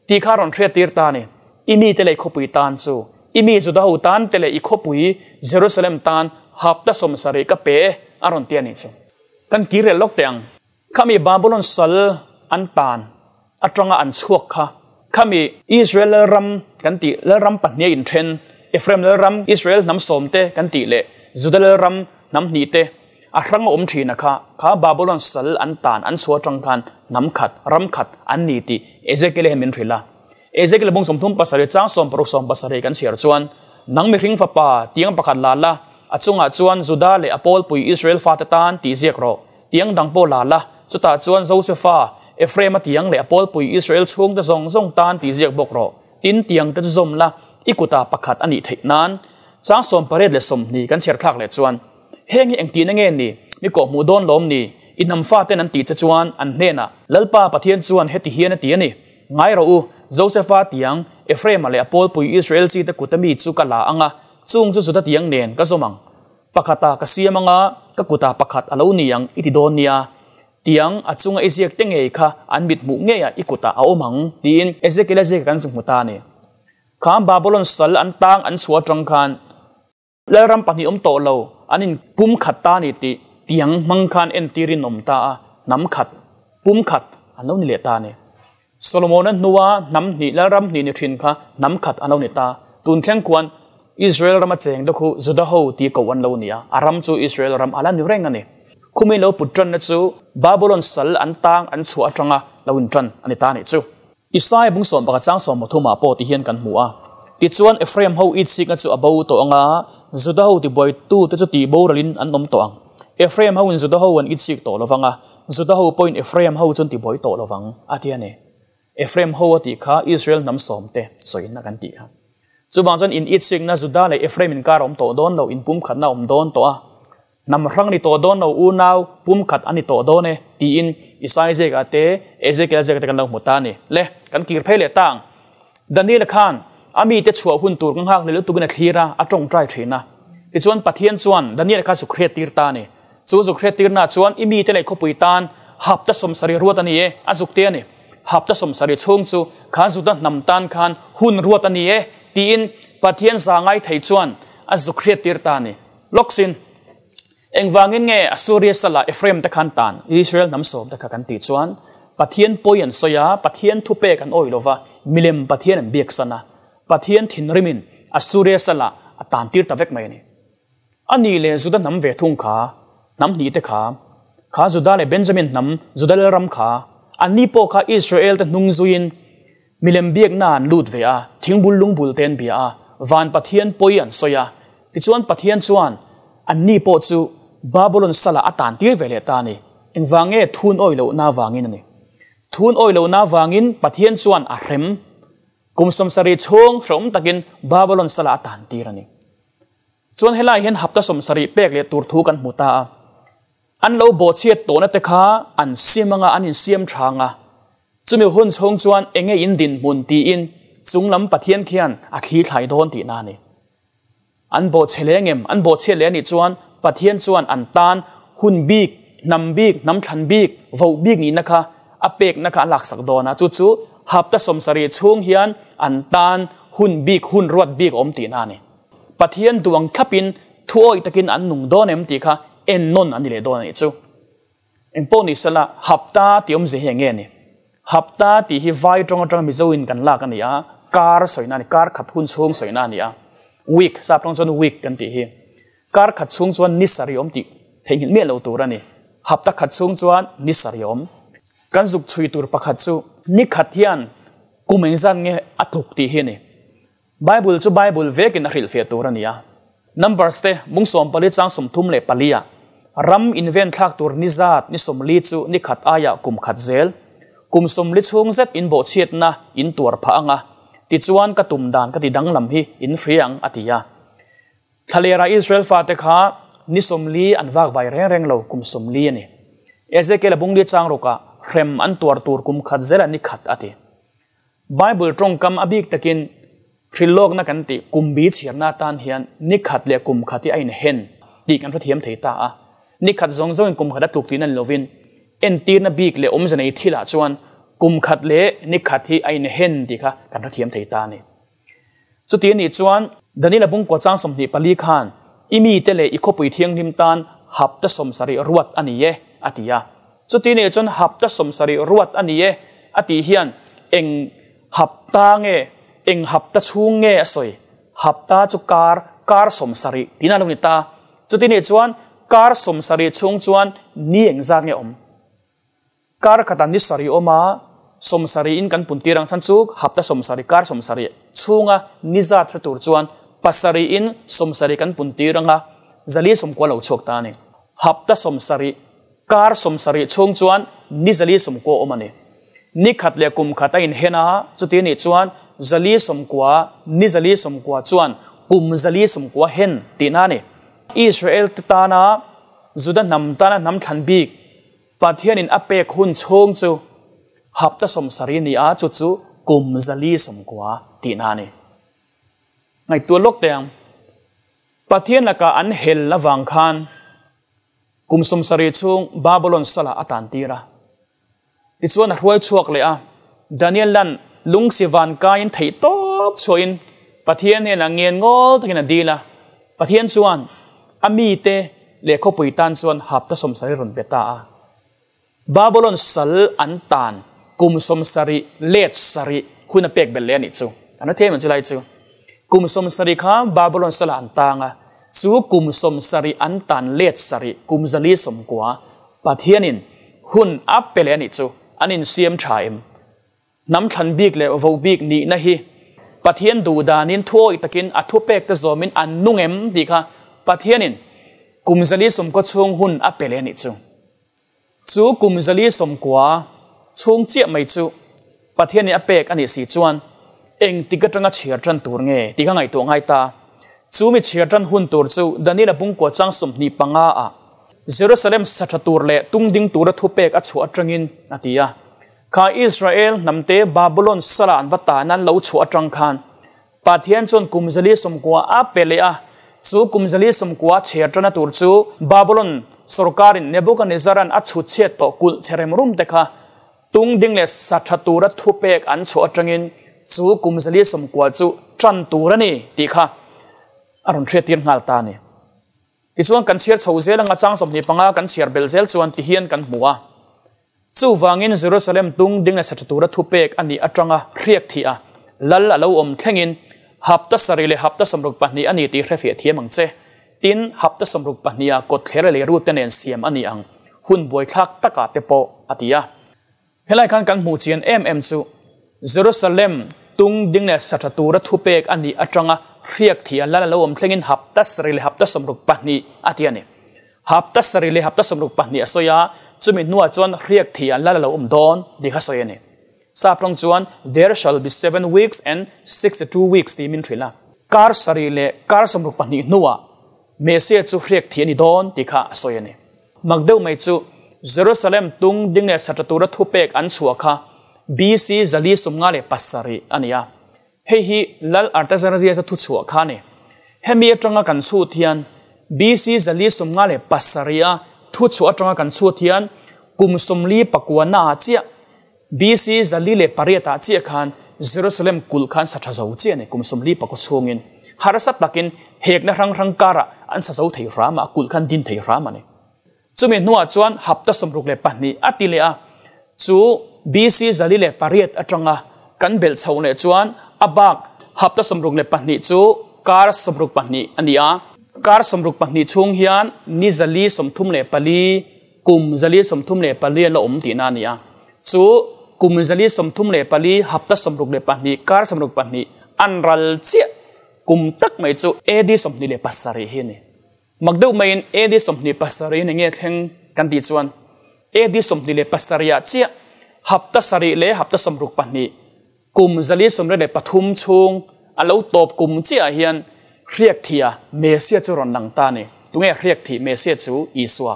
tih kha rawn hriattir ta a ni. I mite leh i khawpui tan chu, i mi Juda ho tan te leh i khawpui Jerusalem tan hapta 70 ka pe e, a rawn ti a nih chu. Kan kir leh lawk teh ang. Khami Babulon sal an tan atanga an chhuak kha, khami Israel lalram kan tih lalram pahnih a inthen, Ephraim lalram Israel hnam sawm te kan tih leh Juda lalram hnam hnih te a hrang a awm thin a kha, kha Babulon sal an tan an chhuah atang khan hnam khat, ram khat an ni tih Ezekiel hian min hrilh a. Ezekiel bung 37 chang 16 17 kan chhiar chuan, Nang mihring fapa, tiang pakhat la la, a chungah chuan Juda leh a pawlpui Israel fate tan tih ziak rawh. Tiang dang pawh la la, chutah chuan Josefa, Ephraim-a tiang leh a pawlpui Israel chhungte zawng zawng tan tih ziak bawk rawh. Tin, tiangte chu zawm la, i kutah pakhat a nih theih nan. Chang 28 20 kan chhiar thlak leh chuan, Heng hi engtihna nge ni? Mi kawhhmuh dawn lawm ni? I hnam faten an tih che chuan an hnenah, Lalpa Pathian chuan heti hian a ti a ni, Ngai rawh u, Josefa tiang, Ephraim-a leh a pawlpui Israel chite kuta mi chu ka la ang a, chung chu Juda tiang nen ka zawm ang. Pakhata ka siam anga ka kutah pakhat a lo ni ang i ti dawn nia. Tiang a chunga i ziak te ngei kha an mit hmuh ngeiah i kutah a awm ang, tiin Ezekiel-a ziak kan zu hmu ta a ni. Kha Babulon sal an tang an chhuah atang khan Lalram pahnih awm tawh lo an in pum khat ta a ni tih tiang hmang khan entirin awm ta a, hnam khat, pum khat an lo ni leh ta a ni. Solomon-a hnua hnam hnih lalram hnih ni thin kha hnam khat an lo ni ta. Tun thleng khuan Israel rama cheng te khu Juda ho tih koh an lo ni a, a ram chu Israel ram a la ni reng a ni. Khumi lo put tanna chu Babulon sal an tang an chhuah atanga lo in tan a ni ta nih chu. Isai bung 11 chang 30 ah pawh ti hian kan hmu a. Tichuan Ephraim ho itsikna chu a bo tawh ang a, Juda ho tibuaitu te chu tih boralin an awm tawh ang. Ephraim ho in Juda ho an itsik tawh lo vang a, Juda ho pawhin Ephraim ho chu an tibuai tawh lo vang, a ti a ni. Ephraim ho a tih kha Israel hnam sawmte sawiin a kan tih kha. Chuvang chuan in itsikna Juda leh Ephraim inkar a awm tawh dawn lo, inpumkhatna a awm dawn tawh a. Hnam hrang ni tawh dawn lo, unau pumkhat a ni tawh dawn e, tiin Isai ziakah te, Ezekiel ziakah te kan lo hmu ta a ni. Le, kan kir phei leh ta ang. Daniela khan a mite chhuah hun tur ka nghak leh lutukin a thlir a, a tawngtai thin a. Tichuan Pathian chuan Daniela kha zuk hriattir ta a ni. Chu zuk hriattirnaah chuan i mite leh khawpui tan hapta 70 ruat a ni e, a zuk te a ni. Hapta 70 chhung chu kha Juda hnam tan khan hun ruat a ni e, tiin Pathian za ngai thei chuan a zuk hriattir ta a ni. Lawksin, engvangin nge Assuria sala Ephraim te khan tan Israel hnam sawm te kha kan tih chuan Pathian pawi an sawi a, Pathian thupek an awih lova, milem Pathian an biaksan a, Pathian thinrimin Assuria sala a tan tir ta vek mai a ni. A nih leh Juda hnam ve thung kha, hnam hnih te kha, kha Juda leh Benjamin hnam, Juda lalram kha, anni pawh kha Israel te hnung zuiin Milem biakna an lut ve a, thingbul lungbul te an bia a, van Pathian pawi an sawi a. Tichuan Pathian chuan anni pawh chu Babulon salah a tan tir ve leh ta a ni. Engvang nge thun awi lohna avangin a ni. Thun awi lohna avangin Pathian chuan a hrem kum 70 chhung hrehawm takin Babulon salah a tan tir a ni. Chuan helai hian hapta 70 pek leh tur thu kan hmu ta a. An lo bawhchhiat tawhna te kha an sim anga an insiam thang a, chumi hun chhung chuan enge in dinhmun tiin chunglam Pathian khian a thli thlai dawn tihna a ni. An bawhchhe leh ngem, an bawhchhiat leh anih chuan Pathian chuan an tan hun bik, hnam bik, hnam thlan bik, voh bik nihna kha a pekna kha a laksak dawn a, chu chu hapta 70 chhung hian an tan hun bik, hun ruat bik a awm tihna a ni. Pathian duang thlapin thuawih takin an nung dawn em tih kha en nawn an ni leh dawn a nih chu. Engpawh ni sela, hapta tih awmzia hi eng nge ni? Hapta tih hi vai tawng atanga Mizo in kan lak a ni a, kar sawina a ni, kar khat hun chhung sawina a ni a. Week, sap tawng chuan week kan tih hi. Kar khat chhung chuan ni sarih awm tih theihnghilh miah lo tur a ni. Hapta khat chhung chuan ni sarih awm. Kan zuk chhui tur pakhat chu ni khat hian kum engzat nge a tluk tih hi a ni. Bible chu Bible vekin a hrilhfiah tur a ni a. Numbers te mung 14 chang 34 ah ram inven thlak tur ni zat ni 40 chu ni khat aiah kum khat zel kum 40 chhung zet in bawhchhiatna in tuar phah anga tichuan ka tum dan ka ti danglam hi in hria ang a ti a. Thlalera Israel fate kha ni 40 an vak vai reng reng lo kum 40 a ni. Ezekiel a bungli chang rawkah hrem an tuar tur kum khat zela ni khat a ti. Bible tawngkam a bik takin hrilhlawkna kan tih kum bi chhiarna atan hian ni khat leh kum khat hi a inhen tih kan hrethiam thei ta a. Ni khat zawng zawngin kum khat a tluk tihna ni lovin entirna bik leh awmze nei thilah chuan kum khat leh ni khat hi a inhen tih kha kan hrethiam thei ta a ni. Chuti anih chuan Daniela bungkua chang 24 khan i mite leh i khawpui thianghlim tan hapta 70 ruat a ni e a ti a. Chuti anih chuan hapta 70 ruat a ni e a tih hian eng hapta nge eng hapta chhung nge a sawi. Hapta chu kar kar 70 tihna a lo ni ta. Chuti anih chuan kar 70 chhung chuan ni engzat nge awm. Kar khatah ni sarih awm a, 70 in kan puntir ang chhan chu hapta 70 kar 70 chhunga ni zat hre tur chuan pasarih in 70 kan puntir anga zali 90 lo chhuak ta a ni. Hapta 70 kar 70 chhung chuan ni zali 90 awm a ni. Ni khat leh kum khat a inhen a, chuti anih chuan zali 90 ni zali 90 chuan kum zali 90 hen tihna a ni. Israel te tana Juda hnam tana hnam thlan bik Pathianin a pek hun chhung chu hapta 70 ni a, chu chu kum zali 90 tihna a ni. Ngaihtuah lawk te ang. Pathian laka an hel avang khan kum 70 chhung Babylon salah a tan tir a. Tichuan a hruai chhuak leh a, Daniel lan lungsi van kaiin theih tawp chhuahin Pathian hnenah ngen ngawl takin a dil a. Pathian chuan a mite leh khawpui tan chuan hapta 70 rawn pe ta a. Babylon sal an tan kum 70 let sarih hun a pek belh leh a nih chu. An hre thei em ang chu lai chu. Kum 70 kha Babylon salah an tang a, chu kum 70 an tan let sarih kum zali 90 Pathianin hun a pe leh a nih chu. An insiam tha em? Hnam thlan bik leh vo bik nihna hi Pathian duh danin thuawih takin a thupekte zawmin an nung em tih kha Pathianin kum 190 chhung hun a pe leh a nih chu. Chu kum 190 chhung chiah mai chu Pathianin a pek a nih si chuan engtik atanga chhiar tan tur nge tih kha ngaihtuah ngai ta. Chu mi chhiar tan hun tur chu Daniela bungkua chang 25 ah Jerusalem sa tha tur leh tung ding tura thupek a chhuah atangin a ti a. Kha Israel hnamte Babulon sala an va tan an lo chhuah atang khan Pathian chuan kum 190 a pe leh a. Chu kum 190 chhiar tana tur chu Babulon sorkarin Nebuchadnezzar-a'n a chhut chhiat tawh kulh chhe rem rum te kha tung ding leh sa tha tura thupek an chhuah atangin chu kum 190 chu tan tur a ni tih kha a rawn hriattir nghal ta a ni. Tichuan kan chhiar chho zel anga chang 25 kan chhiar belh zel chuan tihian kan hmu a. Chuvangin Jerusalem tung ding leh sa tha tura thupek a nih atanga hriak thih a, lal a lo awm thlengin hapta sarih leh hapta 62 a ni tih hrefiah thiam ang che. Tin, hapta 62 a kawtthler leh rute nen siam a ni ang hun buaithlak takah te pawh a ti a. Helai khan kan hmuh chian em em chu Jerusalem tung ding leh sa tha tura thupek a nih atanga hriak thih a, lal a lo awm thlengin hapta sarih leh hapta 62 a ti a ni. Hapta sarih leh hapta 62 a sawi a, chumi hnuah chuan hriak thih a lal a lo awm dawn tih kha sawi a ni. Sap tawng chuan there shall be seven weeks and 62 weeks tih min hrilh a. Kar sarih leh kar 62 hnuah Messiah chu hriak thih a ni dawn tih kha a sawi a ni. Mak deuh mai chu Jerusalem tung ding leh sa tha tura thupek an chhuah kha BC 457 a ni a. Hei hi Lal Artaxerxes-a thuchhuah kha a ni. Hemi atanga kan chhut hian BC 457 a thuchhuah atanga kan chhut hian kum 49 ah chiah BC 408 ah chiah khan Jerusalem kulh khan sa tha zo chiah a ni. Kum 49 chhungin harsa takin hekna hrang hrang karah an sa zo thei hram a, kulh khan din thei hram a ni. Chumi hnuah chuan hapta 62 a ti leh a, chu BC 408 atanga kan belh chhoh leh chuan a bak hapta 62 chu kar 62 a ni a. Kar 62 chhung hian ni 434 kum 434 a la awm tihna a ni a. Chu kum 434 hapta 62 kar 62 an ral chiah kum tak mai chu AD 27 hi a ni. Mak deuh maiin AD 27 in enge thleng kan tih chuan AD 27 ah chiah hapta sarih leh hapta 62 kum 483 chhung a lo tawp kum chiah ah hian hriak thih a Messiah chu rawn lang ta a ni. Tunge hriak thih Messiah chu? Isua.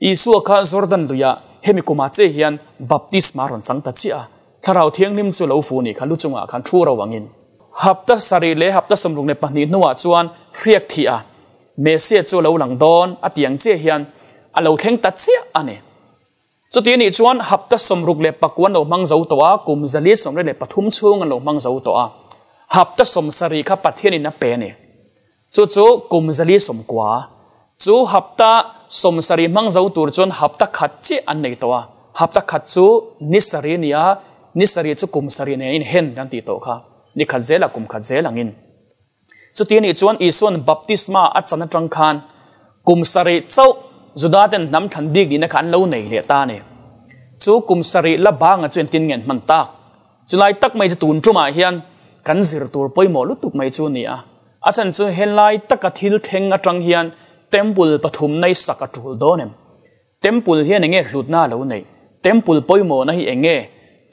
Isua kha Jordan luiah hemi kumah che hian baptisma rawn chang ta chiah a, Thlarau Thianghlim chu lo fu nih kha lu chungah khan thu ro angin. Hapta sarih leh hapta 62 hnuah chuan hriak thih a Messiah chu lo lang dawn a ti ang chiah hian a lo thleng ta chiah a ni. Chuti anih chuan hapta 69 an lo hmang zo tawh a, kum 483 chhung an lo hmang zo tawh a. Hapta 70 kha Pathianin a pe a ni. Chu chu kum 190. Chu hapta 70 hmang zo tur chuan hapta khat chiah an nei tawh a. Hapta khat chu ni sarih a ni a, ni sarih chu kum sarih nen a inhen kan tih tawh kha. Ni khat zelah kum khat zel angin. Chuti anih chuan Isua'n baptisma a chan atang khan kum sarih chauh Judaten hnam thlan bik nihna kha an lo nei leh ta a ni. Chu kum sarih la banga chu entin nge an hman tak? Chulai tak mai chu tun tumah hian kan zir tur pawimawh lutuk mai chu a ni a. A chhan chu helai taka thil thleng atang hian temple pathum nei sak a tul dawn em? Temple hian enge hlutna a lo neih? Temple pawimawhna hi enge?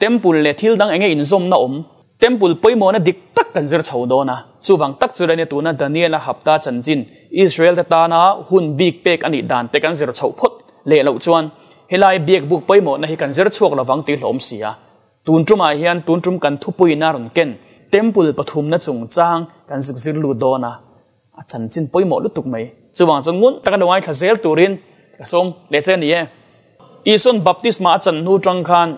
Temple leh thil dang enge inzawmna awm? Temple pawimawhna dik tak kan zir chho dawn a. Chuvang tak chu leh tuna Daniela hapta chanchin Israel te tana hun bik pek a nih dan te kan zir chhoh phawt leh loh chuan helai biakbuk pawimawhna hi kan zir chhuak lovang tih hlawm si a. Tun tumah hian tun tum kan thupuiin a rawn ken Temple pathumna chungchang kan zuk zir lut dawn a. A chanchin pawimawh lutuk mai. Chuvang chuan ngun taka lo ngaithla zel turin ka sawm leh che a ni e. Isua'n baptisma a chan hnu tang khan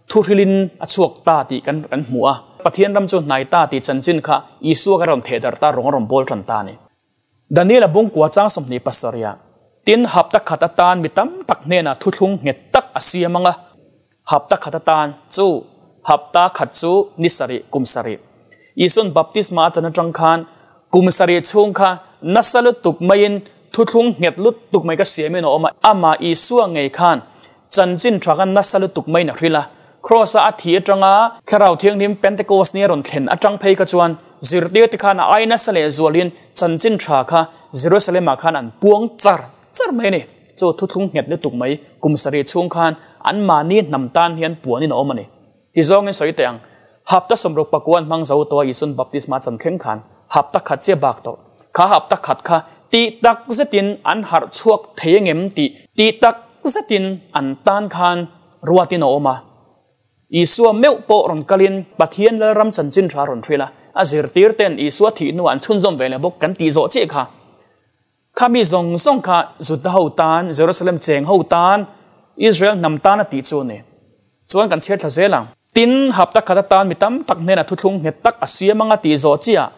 thuhrilin a chhuak ta tih kan kan hmu a. Pathian ram chu hnai ta tih chanchin kha Isua ka rawn theh darh ta, rawng a rawn bawl tan ta a ni. Daniel-a bungkua chang 27 ah, Tin, hapta khat atan mi tam tak hnenah thuthlung nghet tak a siam ang a. Hapta khat atan chu hapta khat chu ni sarih kum sarih. Isua'n baptisma a chan atang khan kum sarih chhung kha nasa lutuk maiin thuthlung nghet lutuk mai ka siamin a awm a. Amah Isua ngei khan chanchin tha khan nasa lutuk maiin a hrilh a. Kraws-a a thih atanga Thlarau Thianghlim Pentecost ni a rawn thlen atang phei kha chuan zirtirte khan a ai nasa leh zualin chanchin tha kha Jerusalem-ah khan an puang char char mai a ni. Chu thuthlung nghet lutuk mai kum sarih chhung khan anmahni hnam tan hian puanin a awm a ni. Ti zawngin sawi teh ang, hapta sawmruk pakua an hmang zo tawh a Isuan baptisma chan thleng khan hapta khat chiah bak tawh. Kha hapta khat kha tih tak zetin an harh chhuak thei engem tih tih tak zetin an tan khan ruatin a awm a. Isua meuh pawh rawn kalin Pathian Lalram chanchin tha rawn hrilh a, a zirtir ten Isua thih hnuah an chhunzawm ve leh bawk kan tih zawh chiah kha. Kha mi zawng zawng kha Juda ho tan, Jerusalem cheng ho tan, Israel hnam tan a tih chu a ni. Chuan kan chhiar thla zel ang. Tin, hapta khat atan mi tam tak hnenah thuthlung nghet tak a siam anga tih zawh chiah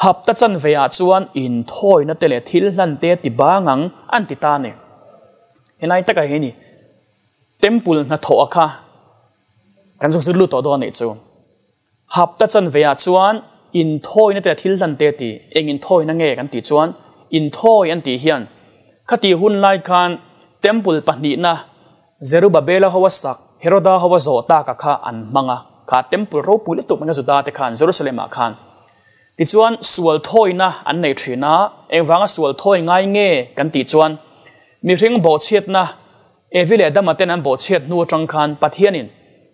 hapta chanve ah chuan inthawina te leh thil hlan te ti bang ang an ti ta a ni. Helai takah hi ni Temple hnathawh a kha kan zuk zut lut tawh dawn a nih chu. Hapta chanve ah chuan inthawina te leh thil hlan te ti eng inthawina nge kan tih chuan inthawi an tih hian khati hun lai khan Temple pahnihna Zerubabela ho a sak, Heroda ho a zawh tak a kha an hmang a, kha Temple ropui lutuk mai kha Juda te khan Jerusalem ah khan. Tichuan sual thawina an nei thin a, engvanga sual thawi ngai nge kan tih chuan mihring bawhchhiatna Evi leh Adama ten an bawhchhiat hnu atang khan Pathianin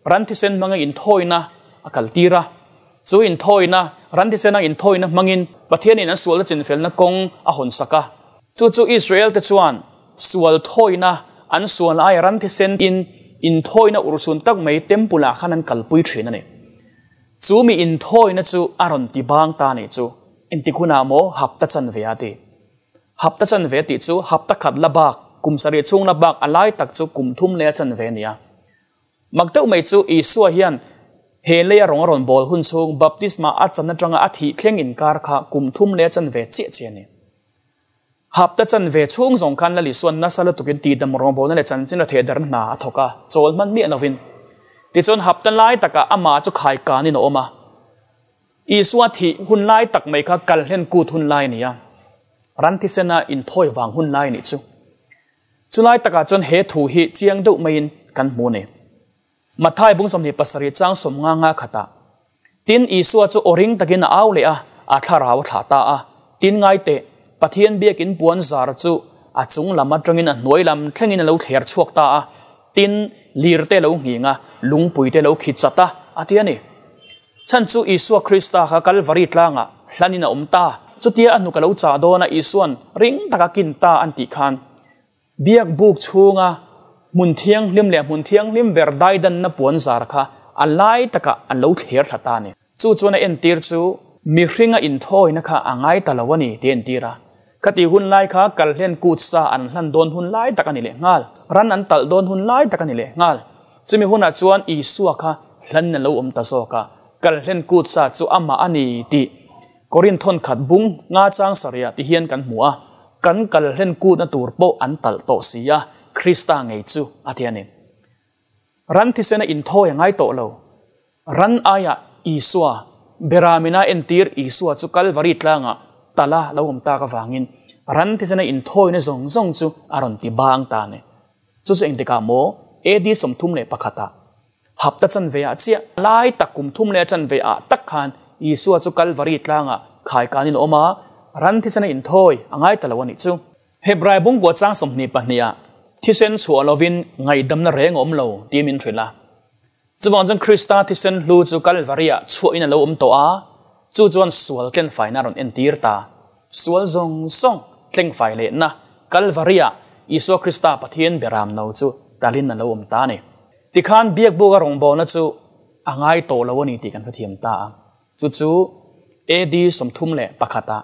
ran thisen hmanga inthawina a kaltir a, chu inthawina, ran thisena inthawina hmangin Pathianin an sualna chinfelna kawng a hawn sak a. Chu chu Israel te chuan sual thawina an sual aia ran thisen in inthawina urhsun tak mai temple ah khan an kalpui thin a ni. Chu mi inthawina chu a rawn ti bang ta a nih chu. Engtik hunah maw hapta chanve a ti. Hapta chanve tih chu hapta khat la bak, kum sarih chhung la bak a lai tak chu kum thum leh a chanve a ni a. Mak deuh mai chu Isua hian he leia rawng a rawn bawl hun chhung baptisma a chan atanga a thih thleng inkar kha kum thum leh a chanve chiah chiah a ni. Hapta chanve chhung zawng khan Lal Isuan nasa lutukin tihdam rawngbawlna leh chanchin a thehdarna hna a thawk a, chawl hman miah lovin. Tichuan hapta lai takah amah chu khaikanin a awm a. Isua thih hun lai tak mai kha kalhlen kut hun lai a ni a, ran thisena inthawi vang hun lai a nih chu. Chulai takah chuan he thu hi chiang deuh maiin kan hmu a ni. Matthai bung 27 chang sawmnga nga khatah, Tin, Isua chu aw ring takin a au leh a, a thlarau a thlah ta a. Tin, ngai teh, Pathian biakin puan zar chu a chung lam atangin a hnuai lam thlengin a lo thler chhuak ta a. Tin, lir te lo nghing a, lungpui te lo khi chat a, a ti a ni. Chhan chu Isua Krista kha Kalvari tlangah hlanin a awm ta. Chutia a hnuk a lo chah dawn a, Isua'n ring taka kin ta an tih khan, Biak buk chhunga hmun thianghlim leh hmun thianghlim ber daidanna puan zar kha a lai takah a lo thler thla ta a ni. Chu chuan a entir chu mihringa inthawina kha a ngai ta lo a ni tih a entir a. Khati hun lai kha kalhlen kut sa an hlan dawn hun lai tak a ni leh nghal. Ran an talh dawn hun lai tak a ni leh nghal. Chumi hunah chuan Isua kha hlan a lo awm ta zawk a, kalhlen kut sa chu amah a ni tih Korin thawnkhat bung nga chang sarih ti hian kan hmu a, kan kal hlen kutna tur pawh an talh tawh si a, Krista ngei chu a ti a ni. Ran thisena inthawi a ngai tawh lo. Ran aiah Isua, Beramina entir Isua chu Kalvari tlangah tala lo awm tak avangin ran thisena inthawina zawng zawng chu a rawn ti bang ta a ni. Chu chu engtikah maw AD 31 ah Hapta chanve ah chiah lai tak kum thum leh a chanve ah tak khan Isua chu Kalvari tlangah khaikanin a awm a, ran thisen a inthawi a ngai ta lo a nih chu. Hebrai bungkua chang 22 ah thisen chhuah lovin ngaihdamna reng a awm lo tih min hrilh a. Chuvang chuan Krista thisen hlu chu Kalvari ah chhuahin a lo awm tawh a, chu chuan sual tlenfaina a rawn entir ta. Sual zawng zawng tlengfai lehna Kalvari ah Isua Krista Pathian beram no chu talin a lo awm ta a ni. Tikhan biakbuka rawngbawlna chu a ngai tawh lo a ni tih kan hrethiam ta a. Chu chu AD 31 ah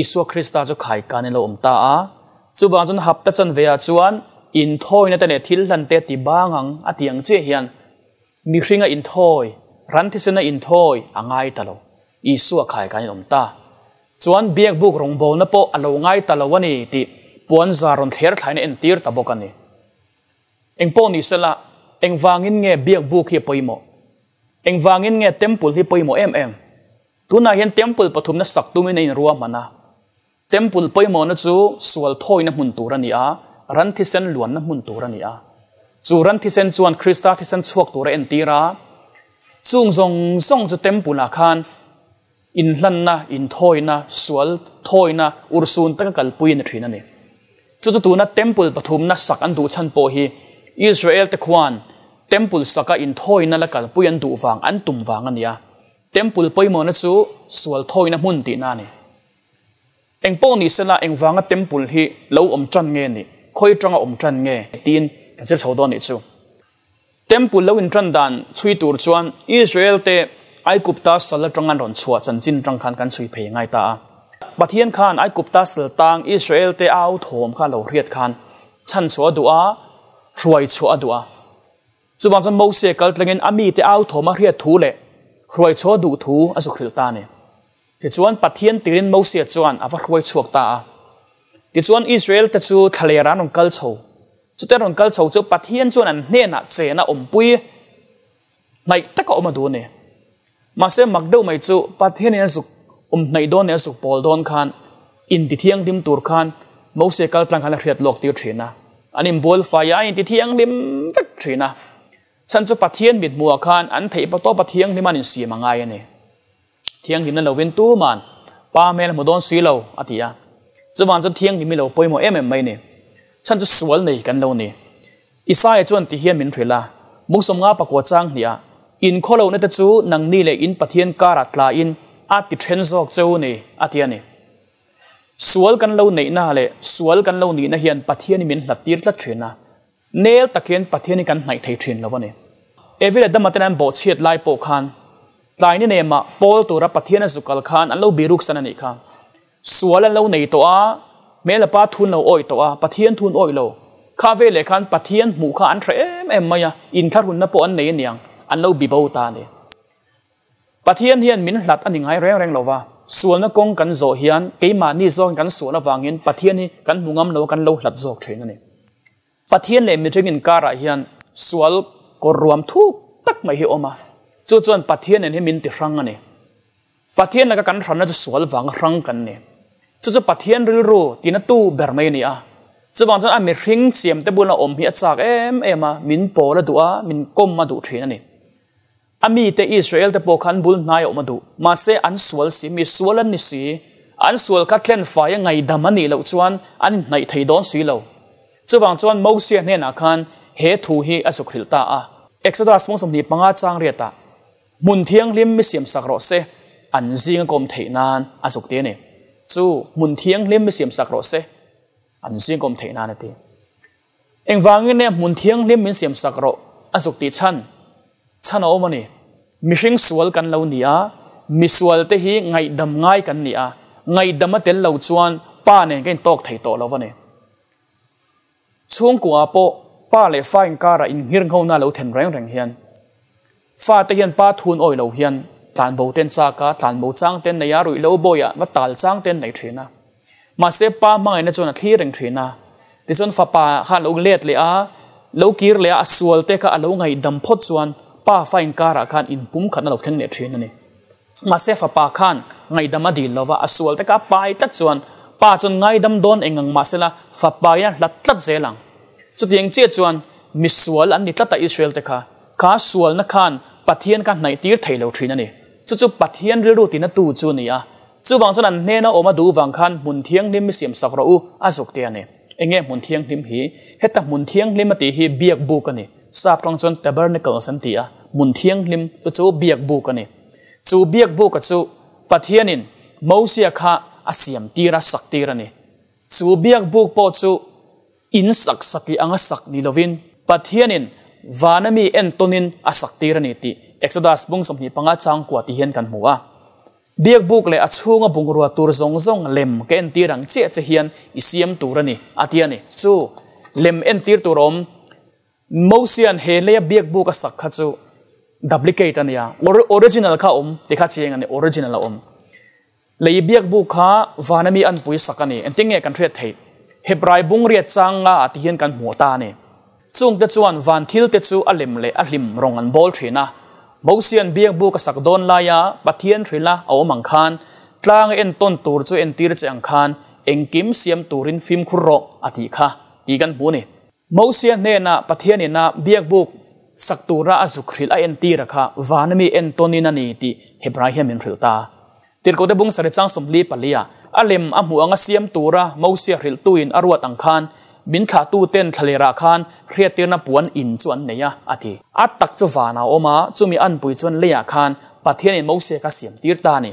Isua Krista chu khaikan in lo awm ta a. Chuvang chuan hapta chanve ah chuan inthawina te leh thil hlan te ti bang ang a tih ang chiah hian mihringa inthawi, ran thisena inthawi a ngai ta lo. Isua khaikan in awm ta. Chuan biakbuk rawngbawlna pawh a lo ngai ta lo a ni tih puanzar rawn thler thlain a entir ta bawk a ni. Engpawh ni sela, engvangin nge biakbuk hi a pawimawh? Engvangin nge temple hi pawimawh em em? Tunah hian temple pathumna sak tumin a inruahman a. Temple pawimawhna chu sual thawina hmun tur a ni a, ran thisen luanna hmun tur a ni a. Chu ran thisen chuan Krista thisen chhuak tur a entir a, chung zawng zawng chu temple ah khan inhlanna, inthawina, sual thawina urhsun taka kalpui a ni thin a ni. Chu chu tuna temple pathumna sak an duh chhan pawh hi Israel te khuan temple saka inthawina la kalpui an duh vang, an tum vang a ni a. Temple pawimawhna chu sual thawina hmun tihna a ni. Eng pawh ni sela engvanga temple hi lo awm tan nge nih, khawi tanga awm tan nge tiin kan zir chho dawn nih chu. Temple lo intan dan chhui tur chuan Israel te Aigupta sal atanga an rawn chhuah chanchin tang khan kan chhui phei ngai ta a. Pathian khan Aigupta sal tang Israel te au thawm kha lo hriat khan chhan chhuah a duh a, hruai chhuah a duh a. Chuvang chuan Mose kal tlangin a mite au thawm a hriat thu leh Hruai chhuah duh thu a zuk hrilh ta a ni. Tichuan, Pathian tirin Mosia chuan a va hruai chhuak ta a. Tichuan, Israel-te chu thlaler an rawn kal chho. Chute rawn kal chho chu Pathian chuan an hnenah chena awmpui hnaih taka awm a duh a ni. Mahse, mak deuh mai chu Pathianin a zuk awm hnaih dawn leh a zuk pawl dawn khan intithianghlim tur khan Mosia kal tlang khan a hriat lawk tir thin a. An inbual fai a, a intithianghlim vek thin a. Chhan chu Pathian mithmuhah khan an theih pa tawpa thianghlim an insiam a ngai a ni. Thianghlimna lovin tuman Pa hmel a hmu dawn si lo, a ti a. Chuvang chuan thianghlim hi lo pawimawh em em mai a ni. Chhan chu sual nei kan lo ni. Isaia chuan ti hian min hrilh a, Mungsawmnga pakua chang hniah, In khawlohna te chu nangni leh in Pathian karah tlain a ti then zawk cheu ni, a ti a ni. Sual kan lo neihna leh sual kan lo nihna hian Pathian hi min hlat tir tlat thin a. Nel takin Pathian hi kan hnaih thei thin lo a ni. Evi leh Dama ten an bawhchhiat lai pawh khan tlai ni nemah pawl tura Pathian a zuk kal khan an lo biruk san a nih kha. Sual an lo nei tawh a, hmel a pa thun lo awih tawh a, Pathian thun awih lo. Kha veleh khan Pathian hmuh kha an hre em em mai a, inthlahrunna pawh an nei aniang, an lo bi bo ta a ni. Pathian hian min hlat a ni ngai reng reng lo va, sualna kawng kan zawh hian keimahni zawngin kan sual avangin Pathian hi kan hmu ngam lo a, kan lo hlat zawk thin a ni. Pathian leh mihring inkarah hian sual kawr ruam thuk tak mai hi a awm a, chu chuan Pathian nen hi min ti hrang a ni. Pathian laka kan hranna chu sual vanga hrang kan ni. Chu chu Pathian rilru tina tu ber mai a ni a. Chuvang chuan a mihring siamte bula awm hi a chak em em a, min pawl a duh a, min kawm a duh thin a ni. A mite Israel te pawh kha an bul hnai a awm a duh. Mahse, an sual si, mi sual an ni si. An sual kha tlenfai a ngaidam a nih loh chuan an inhnaih thei dawn si lo. Chuvang chuan Mosia hnenah khan he thu hi a zuk hrilh ta a. Exodus mawng 25 chang riatah, Hmun thianghlim mi siamsak rawh se, an zinga kawm theih nan a zuk ti a ni. Chu hmun thianghlim mi siamsak rawh se. An zing awm theih nan a ti. Engvangin nge hmun thianghlim min siam sak rawh a zuk tih chhan? Chhan a awm a ni. Mihring sual kan lo ni a, misual te hi ngaihdam ngai kan ni a, ngaihdam a tel lo chuan pa nen ka intawk thei tawh lo a ni. Chhungkua ah pawh pa leh fa inkarah inngirnghona lo then reng reng hian fa te hian pa thun awi lo hian tlanbo ten chak a, tlanbo chang ten nei a, ruihlo bawiah va tal chang ten nei thin a. Mahse, pa hmangaihna chuan a thlir reng thin a. Tichuan fapa kha a lo let leh a, lo kir leh a, a sual te kha a lo ngaihdam phawt chuan pa fa inkarah khan inpum khatna lo thleng leh thin a ni. Mahse, fapa khan ngaihdam a dil lo va, a sual te kha a pai tlat chuan pa chuan ngaidam dawn eng ang mahsela fapa hian a hlat tlat zel ang. Chutiang chiah chuan misual an ni tlat a Israel te kha. Kha sualna khan Pathian kha hnaih tir thei lo thin a ni. Chu chu Pathian rilru tina tu chu a ni a. Chuvang chuan an hnena awm a duh vang khan hmun thianghlim mi siam sak rawh u a zuk te a ni. Enge hmun thianghlim hi? Heta hmun thianghlim a tih hi biak buk a ni. Sap tawng chuan tabernacles an ti a, hmun thianghlim chu chu biak buk a ni. Chu biak buka chu Pathianin Mosia kha a siam tir a, sak tir a ni. Chu biak buk pawh chu In sak satli anga sak ni lovin Pathianin vana mi entawnin a sak tir a ni tih Exodus bung 25 chang kua ti hian kan hmu a. Biakbuk leh a chhunga bungrua tur zawng zawng lem ka entir ang chiah che hian i siam tur a ni, a ti a ni. Chu lem entir tur awm Mosia'n he leia biakbuk a sak kha chu duplicate a nia, original kha a awm ti kha chiang a ni, original a awm. Lei biakbuk kha vana mi anpui sak a ni, engtin nge kan hriat theih? Hebrai bung riat chang nga ah ti hian kan hmuh ta a ni. Chungte chuan van thil te chu a lem leh a hlim rawng an bawl thin a. Mosia'n biakbuk a sak dawn laia Pathian hrilha a awm ang khan, tlang a entawn tur chu entir che ang khan engkim siam turin fimkhur rawh a tih kha tih kan hmu a ni. Mosia hnena Pathianina biakbuk sak tura a zuk hrilh a entir a kha vana mi entawnin a ni tih Hebrai hian min hrilh ta. Tirhkohte bung sarih chang 44 ah a lem a hmuh anga siam tura Mosia hrilhtuin a ruat ang khan min thlahtuten thlalerah khan hriattirna puan in chu an nei a, a ti. A tak chu vanah a awm a, chumi anpui chuan leiah khan Pathianin Mosia kha siamtir ta a ni.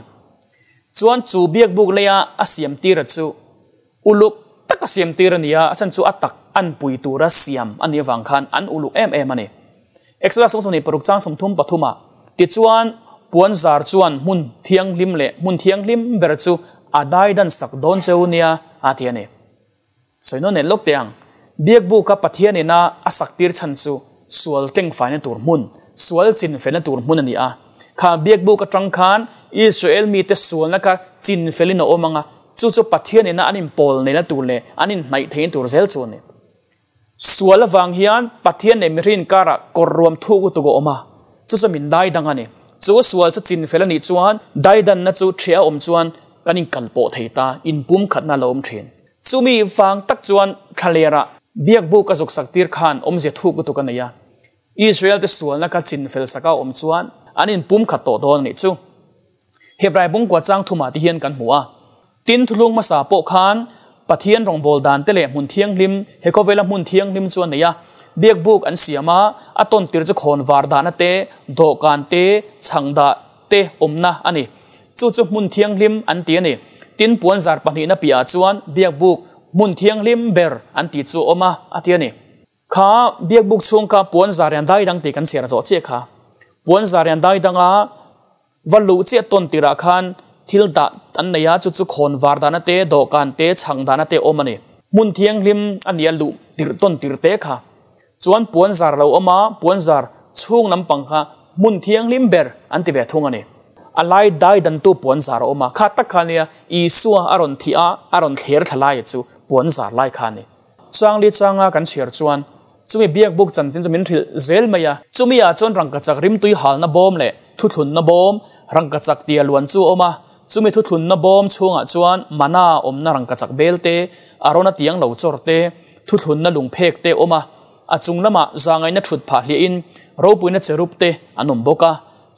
Chuan chu biakbuk leia a siamtira chu uluk taka siamtir a ni a, a chhan chu a tak anpui tura siam a nih avang khan an uluk em em a ni. Exodus 26 chang 33 ah, Tichuan, puan zar chuan hmun thianghlim leh hmun thianghlim ber chu a daidan sak dawn cheu nia, a ti a ni. Sawi nawn nen lawk teh ang, Biakbuka Pathian ina a sak tir chhan chu sual tlengfaina tur hmun, sual chinfelna tur hmun a ni a. Kha Biakbuk atang khan Israel mite sualna kha chinfelin a awm ang a, chu chu Pathian ina an inpawl neihna tur leh an inhnaih theihna tur zel chu a ni. Sual avang hian Pathian leh mihring inkarah kawr ruam thuk lutuk a awm a, chu chu min daidang a ni. Chu sual chu chinfel a nih chuan daidanna chu ṭheh a awm chuan kan inkalpawh thei ta, inpumkhatna a lo awm ṭhin. Chumi vang tak chuan thlalerah biakbuk a zuk sak tir khan awmzia thuk lutuk a nei a. Israel te sualna kha chinfel sak a awm chuan an inpumkhat tawh dawn a nih chu. Hebrai bungkua chang thumah te hian kan hmu a. Tin, thuthlung hmasa pawh khan Pathian rawngbâwl dan te leh hmun thianghlim, he khawvela hmun thianghlim chu a nei a. Biakbuk an siam a, a tawn tir chu khawn var dahna te, dawhkan te, chhang dah te awmna a ni. Chu chu hmun thianghlim an ti a ni. Tin, puanzar pahnihna piahah chuan biakbuk hmun thianghlim ber an tih chu a awm a, a ti a ni. Kha biakbuk chhung kha puanzar rian dai dang tih kan chhiar zawh chiah kha. Puanzar rian dai danga Va luh chiah tawn tirah khan thil dah an nei a, chu chu khawn var dahna te, dawhkan te, chhang dahna te awm a ni. Hmun thianghlim a nia luh tirh tawn tir te kha. Chuan puan zar lo awm a, puan zar chhung lampang kha hmun thianghlim ber an ti ve thung a ni. A lai dai dantu puan zar a awm a, kha tak kha nia Isua a rawn thih a, a rawn thler thla laia chu puan zar lai kha a ni. Changli changa kan chhiar chuan Chumi biakbuk chanchin chu min hrilh zel mai a. Chumi ah chuan rangkachak rimtui halna bawm leh thuthlunna bawm, rangkachak tia luan chu a awm a. Chumi thuthlunna bawm chhungah chuan mana awmna rangkachak bel te, Arona tiang lo chawr te, thuthlunna lungphek te a awm a. A chung lamah zangaihna thut phah hliahin ropuina cherub te an awm bawk a.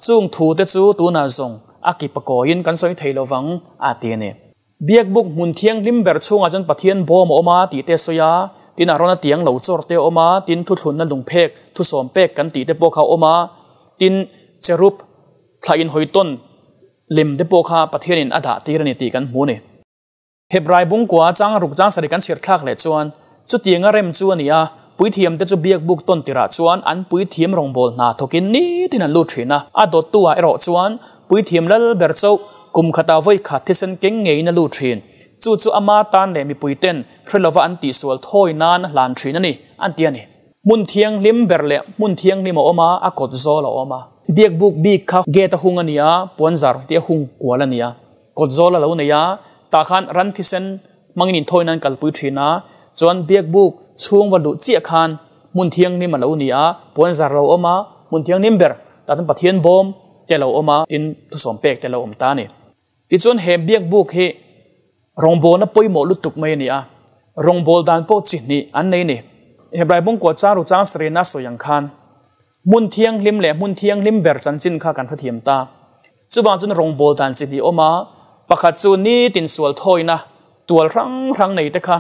Chung thu te chu tunah zawng a kip a kawiin kan sawi thei lovang a ti a ni. Biakbuk hmun thianghlim ber chhungah chuan Pathian bawm a awm a tih te a sawi a, tin Arona tiang lo chawr te a awm a, tin thuthlunna lungphek, thusawm pek kan tih te pawh kha a awm a, tin cherub thla inhawitawn lem te pawh kha Pathianin a dah tir a ni tih kan hmu a ni. Hebrai bungkua chang ruk chang sarih kan chhiar thlak leh chuan chutianga rem chu a ni a, puithiam te chu biakbuk tawn tirah chuan an puithiam rawngbâwl hna thawkin nitin an lut thin a, a dawttu ah erawh chuan Puithiam lal ber chauh kum khatah vawi khat thisen keng ngeiin a lut thin. Chu chu ama tan leh mipui ten hre lova an tihsual thawi nan a hlan thin a ni, an ti a ni. Hmun thianghlim ber leh hmun thianghlim a awm a, a kawt zawl a awm a. Biakbuk bik kha gate a hung a ni a, puanzar tih a hung kual a ni a, kawt zawl a lo nei a, tah khan ran thisen hmangin inthawi nan kalpui thin a, chuan biakbuk chhung va luh chiah khan hmun thianghlim a lo ni a, puanzar a lo awm a, hmun thianghlim ber tah chuan Pathian bawm te lo awm a, tin thusawm pek te lo awm ta a ni. Tichuan he biakbuk hi rawngbawlna pawimawh lutuk mai a ni a, rawngbâwl dan pawh chi hnih an nei a ni. Hebrai bungkua chang ru chang sarihna sawi ang khan hmun thianghlim leh hmun thianghlim ber chanchin kha kan hrethiam ta. Chuvang chuan rawngbâwl dan chi hnih awm a, pakhat chu nitin sual thawina, sual hrang hrang nei te kha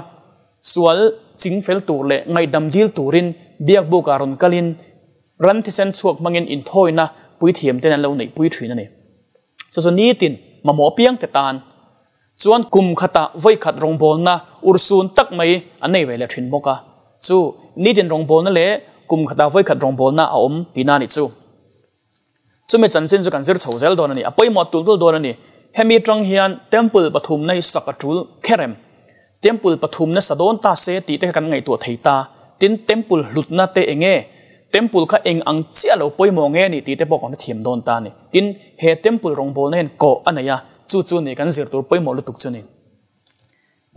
sual chingfel tur leh ngaihdam dil turin biakbukah rawn kalin, Ran thisen chhuak hmangin inthawina puithiam ten an lo neihpui thin a ni. Chu chu nitin mamawh apiang te tan chuan kum khatah vawi khat rawngbawlna urhsun tak mai an nei ve leh thin bawk a. Chu nitin rawngbawlna leh kum khatah vawi khat rawngbawlna a awm tihna a ni chu. Chumi chanchin chu kan zir chho zel dawn a ni. A pawimawh tul tul dawn a ni. Hemi tang hian temple pathumna hi sak a tul kher em? Temple pathumna sa dawn ta se tih te kha kan ngaihtuah thei ta. Tin, temple hlutna te eng nge? Temple kha eng ang chiah lo pawimawh nge ni tih te pawh kan hrethiam dawn ta a ni. Tin, he temple rawngbawlna hian kawh a nei a, chu chu ni kan zir tur pawimawh lutuk chu ni.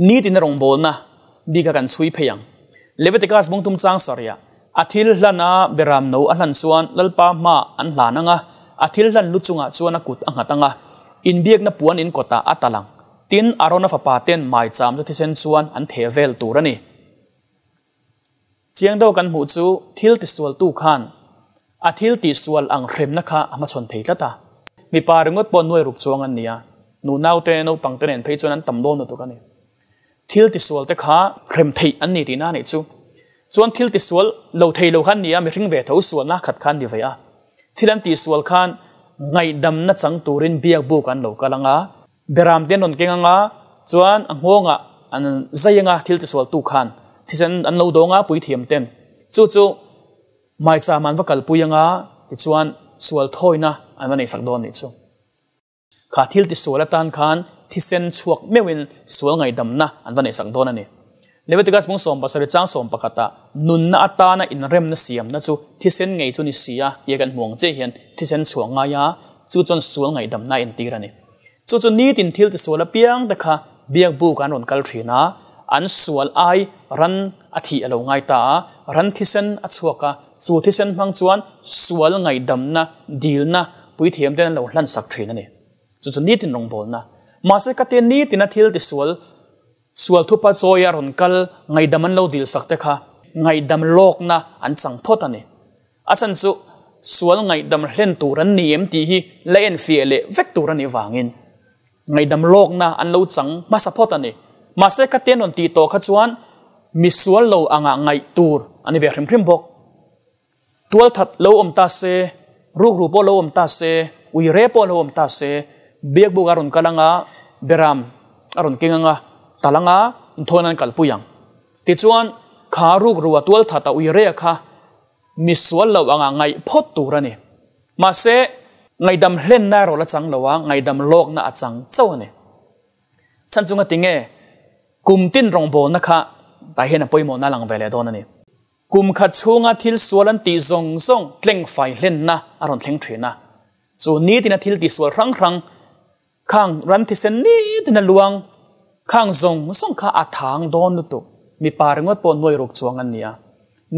Nitina rawngbawlna bik kha kan chhui phei ang. Leviticus bungtum chang sarihah, A thil hlan a beram no a hlan chuan Lalpa hma an hlan ang a, a thil hlan lu chungah chuan a kut a nghat ang a, inbiakna puan in kawtah a tal ang. Tin, Arona fapa ten maicham chu thisen chuan an theh vel tur a ni. Chiang deuh kan hmuh chu thil tisualtu khan a thil tihsual ang hremna kha a hmachhawn thei tlat a. Mipa ringawt pawh nuai ruk chuang an ni a, nu naute naupangte nen phei chuan an tam dawn lutuk a ni. Thil tisual te kha hrem theih an ni tihna a nih chu. Chuan thil tisual lo thei lo kha an ni a, mihring ve tho sualna khat kha an ni ve a. Thil an tihsual khan ngaihdamna chang turin biak buk an lo kal ang a, beram te an rawn keng ang a, chuan a nghawngah an zai ang a, thil tisual tu khan thisen an lo dawng a, puithiam ten chu chu maicham an va kalpui ang a, tichuan sual thawina an va neihsak dawn a nih chu. Kha thil tisual atan khan thisen chhuak meuhin sual ngaihdamna an va neihsak dawn a ni. Leviticus bung 70 chang 11 ah nunna atana inremna siamna chu thisen ngei chu ni si a tia kan hmu ang chiah hian thisen chhuah ngai a, chu chuan sual ngaihdamna a entir a ni. Chu chu nitin thil tisual apiang te kha biakbuk an rawn kal thin a, an sual ai ran a thih a lo ngai ta a, ran thisen a chhuak a, chu thisen hmang chuan sual ngaihdamna dilna puithiam ten an lo hlan sak thin a ni. Chu chu nitin rawngbawlna. Mahse ka te nitina thil tisual sual thupa chawi a rawn kal ngaihdam an lo dil sak te kha ngaihdam lawkna an chang phawt a ni. A chhan chu sual ngaihdam hlen tur an ni em tih hi la enfiah leh vek tur a nih vangin ngaihdam lawkna an lo chang hmasa phawt a ni. Mahse ka te an rawn tih tawh kha chuan misual lo angah ngaih tur a ni ve hrim hrim bawk. Tualthat lo awm ta se, rukru pawh lo awm ta se, uire pawh lo awm ta se, biakbuk a rawn kal anga, beram a rawn keng anga, tal anga inthawn an kalpui ang. Tichuan, kha rukrua tualthat a uire kha misual lo anga ngaih phawt tur a ni. Mahse, ngaihdam hlenna erawh la chang lo a, ngaihdam lawkna a chang chauh a ni. Chhan chunga tinge kum tin rawngbawlna kha tah hian a pawimawhna a lang ve leh dawn a ni. Kum khat chhunga thil sual an tih zawng zawng tleng fai hlenna a rawn thleng thin a. Chu nitina thil tihsual hrang hrang khang ran thisen nitina luang khang zawng zawng kha a thang dawn lutuk. Mipa ringawt pawh nuai ruk chuang an ni a.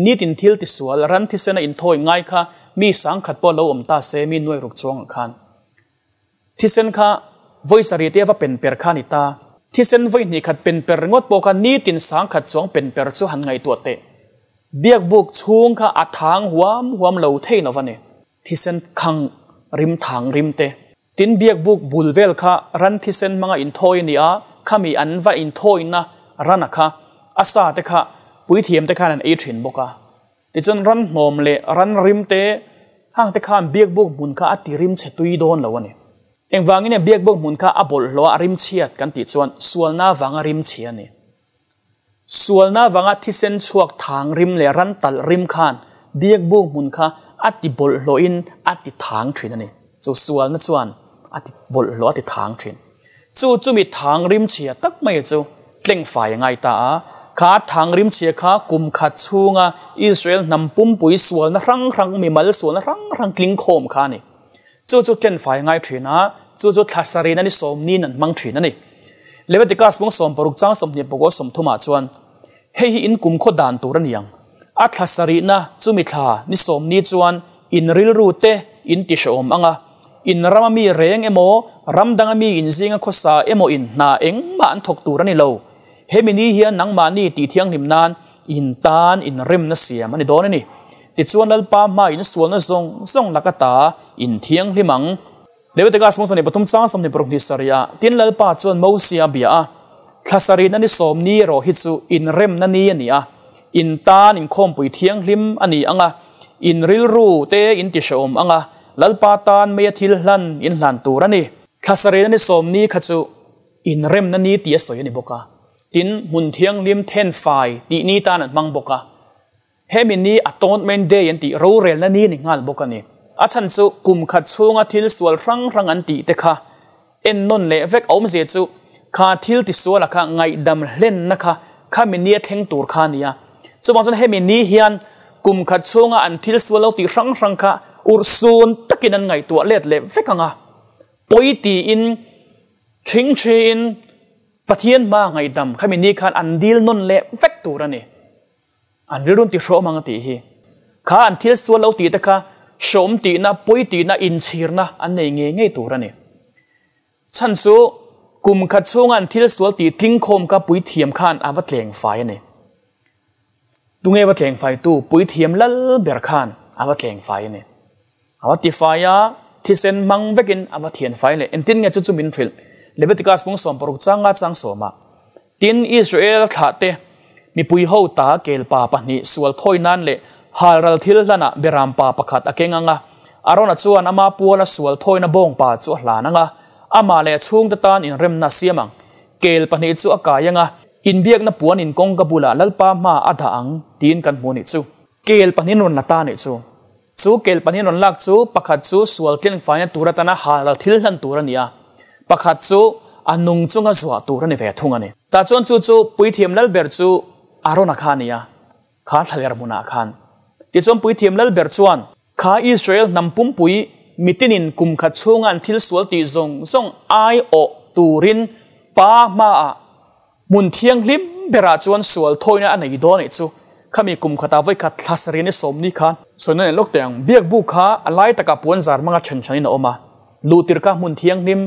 Nitin thil tisual ran thisena inthawi ngai kha mi sangkhat pawh lo awm ta se mi nuai ruk chuangah khan Thisen kha vawi sarih te va pen per kha a ni ta. Thisen vawi hnih khat pen per ringawt pawh kha nitin sangkhat chuang pen per chu han ngaihtuah teh. Biakbuk chhung kha a thang huam huam lo thei lo va ni. Thisen khang rim thang rim te. Tin biakbuk bul vel kha ran thisen hmanga inthawi a ni a, khami an va inthawina rana kha a sa te kha puithiam te khan an ei thin bawk a. Tichuan ran hnawm leh ran rim te Hang te khan biakbuk hmun kha a ti rim chhe tui dawn lo a ni. Engvangin nge biakbuk hmun kha a bawlhhlawh a a rim chhiat kan tih chuan sualna vanga rim chhia a ni. Sualna vanga thisen chhuak thang rim leh ran talh rim khan biakbuk hmun kha a ti bawlhhlawhin a ti thang thin a ni. Chu sualna chuan a ti bawlhhlawh a ti thang thin. Chu chumi thang rim chhia tak mai chu tlengfai a ngai ta a. Kha thang rim chhia kha kum khat chhunga Israel hnam pumpui sualna hrang hrang, mimal sualna hrang hrang tling khawm kha a ni. Chu chu tlenfai a ngai thin a, chu chu thla sarihna ni sawmnin an hmang thin a ni. Leviticus bung 60 chang 20 pakaw 30 ah chuan, Hei hi in kumkhaw dan tur a ni ang. A thla sarihna chumi thla ni sawmni chuan in rilru te in ti hrehawm ang a, In rama mi reng emaw, ram danga mi inzinga khawsa emaw in hna engmah an thawk tur a ni lo. Hemi ni hian nangmahni tih thianghlim nan in tan inremna siam a ni dawn a ni. Tichuan Lalpa hma in sualna zawng zawng lak ata in thianghlim ang. Leviticus mawng 23 chang 26 ni sarih ah tin Lalpa chuan Mosia a bia a, Thla sarihna ni sawm ni erawh hi chu inremna ni a ni a, in tan inkhawmpui thianghlim a ni ang a, in rilru te in ti hrehawm ang a, Lalpa tan meia thil hlan in hlan tur a ni. Thla sarihna ni sawm ni kha chu inremna ni tih a sawi a ni bawk a. Tin, hmun thianghlim thenfai tih ni tan an hmang bawk a. Hemi ni Atonement Day an tih rorelna ni a ni nghal bawk a ni. A chhan chu kum khat chhunga thil sual hrang hrang an tih te kha ennawn leh vek a awmzia chu kha thil tisuala kha ngaihdam hlenna kha khami ni a thleng tur kha a ni a. Chuvang chuan hemi ni hian kum khat chhunga an thil sual lo tih hrang hrang kha urhsun takin an ngaihtuah let leh vek ang a. Pawi tiin, thing thiin Pathian hma ngaihdam khami ni khan an dil nawn leh vek tur a ni. An rilrun ti hrawm ang a tih hi. Kha an thil sual lo tih te kha hrawm tihna, pawi tihna, inchhirna an nei ngei ngei tur a ni. Chhan chu kum khat chhunga an thil sual tih tlingkhawm kha puithiam khan a va tleng fai a ni. Tunge va tleng fai tu? Puithiam lal ber khan a va tleng fai a ni. A va tifai a, thisen hmang vekin a va thian fai leh. Engtin nge chu chu min hrilh? Leviticus bung 60 changa chang sawmah, Tin, Israel thlahte mipui ho ta kelpa pahnih sual thawi nan leh halral thil hlanah beram pa pakhat a keng ang a. Arona chuan ama puala sual thawina bawngpa chu a hlan ang a, amah leh a chhungte tan inremna a siam ang. Kel pahnih chu a kai ang a, inbiakna puan in kawngka bulah Lalpa hma a dah ang tiin kan hmu a nih chu. Kel pahnih rawn la ta nih chu. Chu kel pahnih rawn lak chu pakhat chu sual tlengfaina tur atana halral thil hlan tur a ni a, pakhat chu a nung chunga zuah tur a ni ve thung a ni. Tah chuan chu chu Puithiam Lalber chu Arona kha a ni a, kha thlaler hmunah khan. Tichuan Puithiam Lalber chuan Kha Israel hnam pumpui mitinin kum khat chhunga an thil sual tih zawng zawng aiawh turin Pa hmaah hmun thianghlim berah chuan sual thawina a nei dawn anih chu. Khami kum khatah vawikhat thla sarih ni sawm ni kha sawi nawn lawk teh ang. Biakbu kha a lai takah puanzar hmanga then thanin a awm a, luhtir kha hmun thianghlim,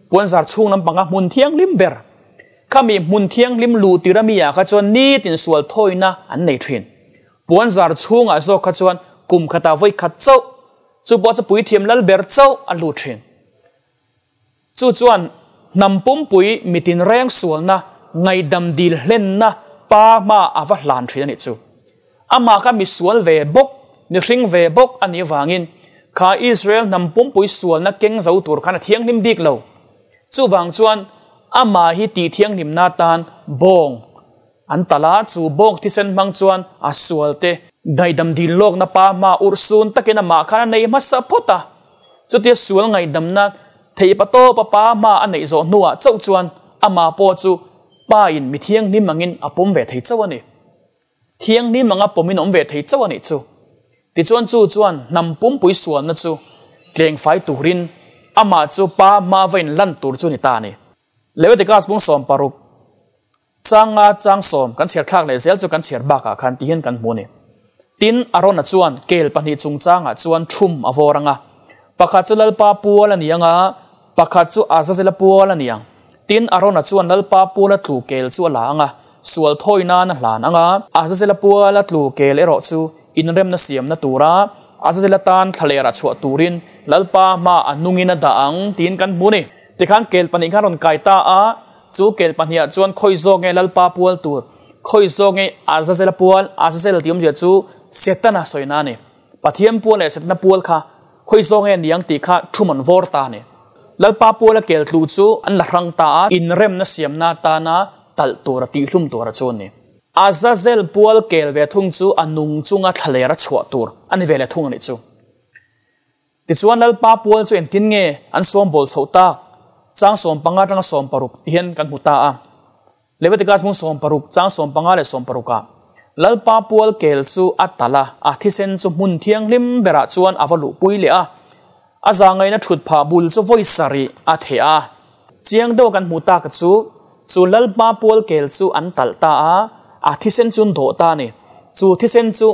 puanzar chhung lampanga hmun thianghlim ber. Khami hmun thianghlim luhtir ami ah kha chuan nitin sual thawina an nei thin. Puanzar chhungah zawk kha chuan kum khatah vawi khat chauh, chu pawh chu puithiam lal ber chauh a lut thin. Chu chuan hnam pumpui mitin reng sualna, ngaihdam dil hlenna pa hma a va hlan thin a nih chu. Amah kha misual ve bawk, mihring ve bawk a nih avangin kha Israel hnam pumpui sualna keng zo tur khan a thianghlim bik lo. Chuvang chuan amah hi tihthianghlimna atan bawng An tal a, chu bawk thisen hmang chuan a sual te. Ngaihdam dil lawkna pa hma urh sun takin amah khan a nei hmasa phawt a. Chutia sual ngaihdamna theih pa tawpa pa hma a neih zawh hnuah chauh chuan amah pawh chu pa in mi thianghlim angin a pawm ve thei chauh a ni. Thianghlim anga pawmin awm ve thei chauh a nih chu. Tichuan chu chuan hnam pumpui sualna chu tlengfai turin amah chu pa hma va in lan tur chu ni ta a ni. Leviticus bung 60. Changa chang sawm kan chhiar thlak leh zel chu kan chhiar bakah khan ti hian kan hmu a ni. Tin, Arona chuan kel pahnih chungchangah chuan thum a vawr ang a. Pakhat chu Lalpa pual a ni ang a, pakhat chu Azazela pual a ni ang. Tin, Arona chuan Lalpa puala tlu kel chu a la ang a, sual thawi nan a hlan ang a. Azazela puala tlu kel erawh chu inremna siamna tura Azazela tan thlalerah chhuah turin Lalpa hmaah a nungin a dah ang tiin kan hmu a ni. Tikhan kel pahnih khan rawn kai ta a. Chu kel pahniha chuan khawi zawk nge Lalpa pual tur, khawi zawk nge Azazela pual, Azazel tih awmzia chu Setana sawina a ni. Pathian pual leh Setana pual kha khawi zawk nge niang tih kha thum an vawr ta a ni. Lalpa puala kel tlu chu an la hrang ta a, inremna siamna atana talh tura tihhlum tura chu a ni. Azazel pual kel ve thung chu a nung chunga thlalera chhuah tur a ni ve leh thung a nih chu. Tichuan Lalpa pual chu engtin nge an sawm bawl chhoh tak? Chang 15 atanga 60 ti hian kan hmu ta a. Leviticus hmung 60 chang 15 leh 60 ah, Lalpa pual kel chu a talh a, a thisen chu hmun thianghlim berah chuan a va luhpui leh a, a zangaina thut phah bul chu vawi sarih a theh a. Chiang deuh kan hmuh tak chu, chu Lalpa pual kel chu an talh ta a, a thisen chu an dawh ta a ni. Chu thisen chu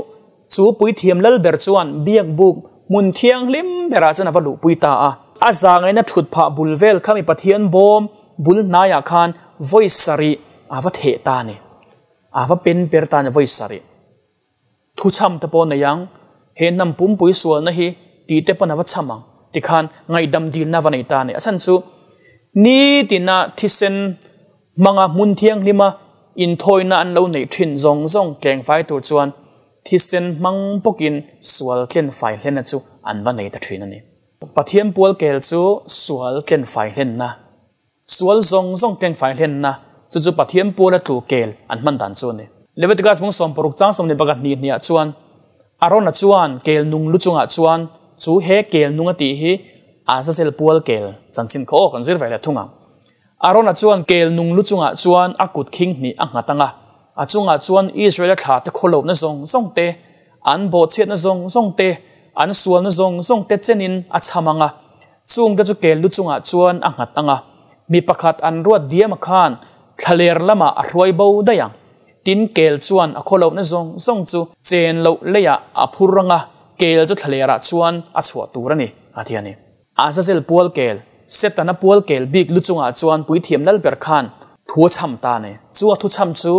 Chu puithiam lal ber chuan biakbuk hmun thianghlim berah chuan a va luhpui ta a. A zangaina thut phah bul vel kha mi Pathian bawm bul hnaiah khan vawi sarih a va theh ta a ni. A va pen per ta a ni vawi sarih. Thuchham te pawh nei ang, he hnam pumpui sualna hi tih te pawn a va chham ang tikhan ngaihdam dilna a va nei ta a ni. A chhan chu nitina thisen Hmanga hmun thianghlima inthawina an lo neih thin zawng zawng tlengfai tur chuan thisen hmang bawkin sual tlenfai hlenna chu an va nei ta thin a ni. Pathian pual kel chu sual tlenfai hlenna, sual zawng zawng tlenfai hlenna, chu chu Pathian puala tlu kel an hman dan chu a ni. Leviticus bung 60 chang 12 hnih hniah chuan Arona chuan kel nung lu chungah chuan chu he kel nung a tih hi Azazel pual kel chanchin khaw aw kan zir ve leh thung ang. Arona chuan kel nung lu chungah chuan a kut khing hnih a nghat ang a, a chungah chuan Israela thlate khawlohna zawng zawng te, an bawhchhiatna zawng zawng te, an sualna zawng zawng te chenin a chham ang a, chungte chu kel lu chungah chuan a nghat ang a, mi pakhat an ruat diam a khan thlaler lamah a hruai bo daih ang. Tin, kel chuan a khawlohna zawng zawng chu chen loh leiah a phur ang a, kel chu thlalerah chuan a chhuah tur a ni, a ti a ni. Azazel pual kel, Setana pual kel bik lu chungah chuan puithiam lal ber khan thu a chham ta a ni. Chu a thuchham chu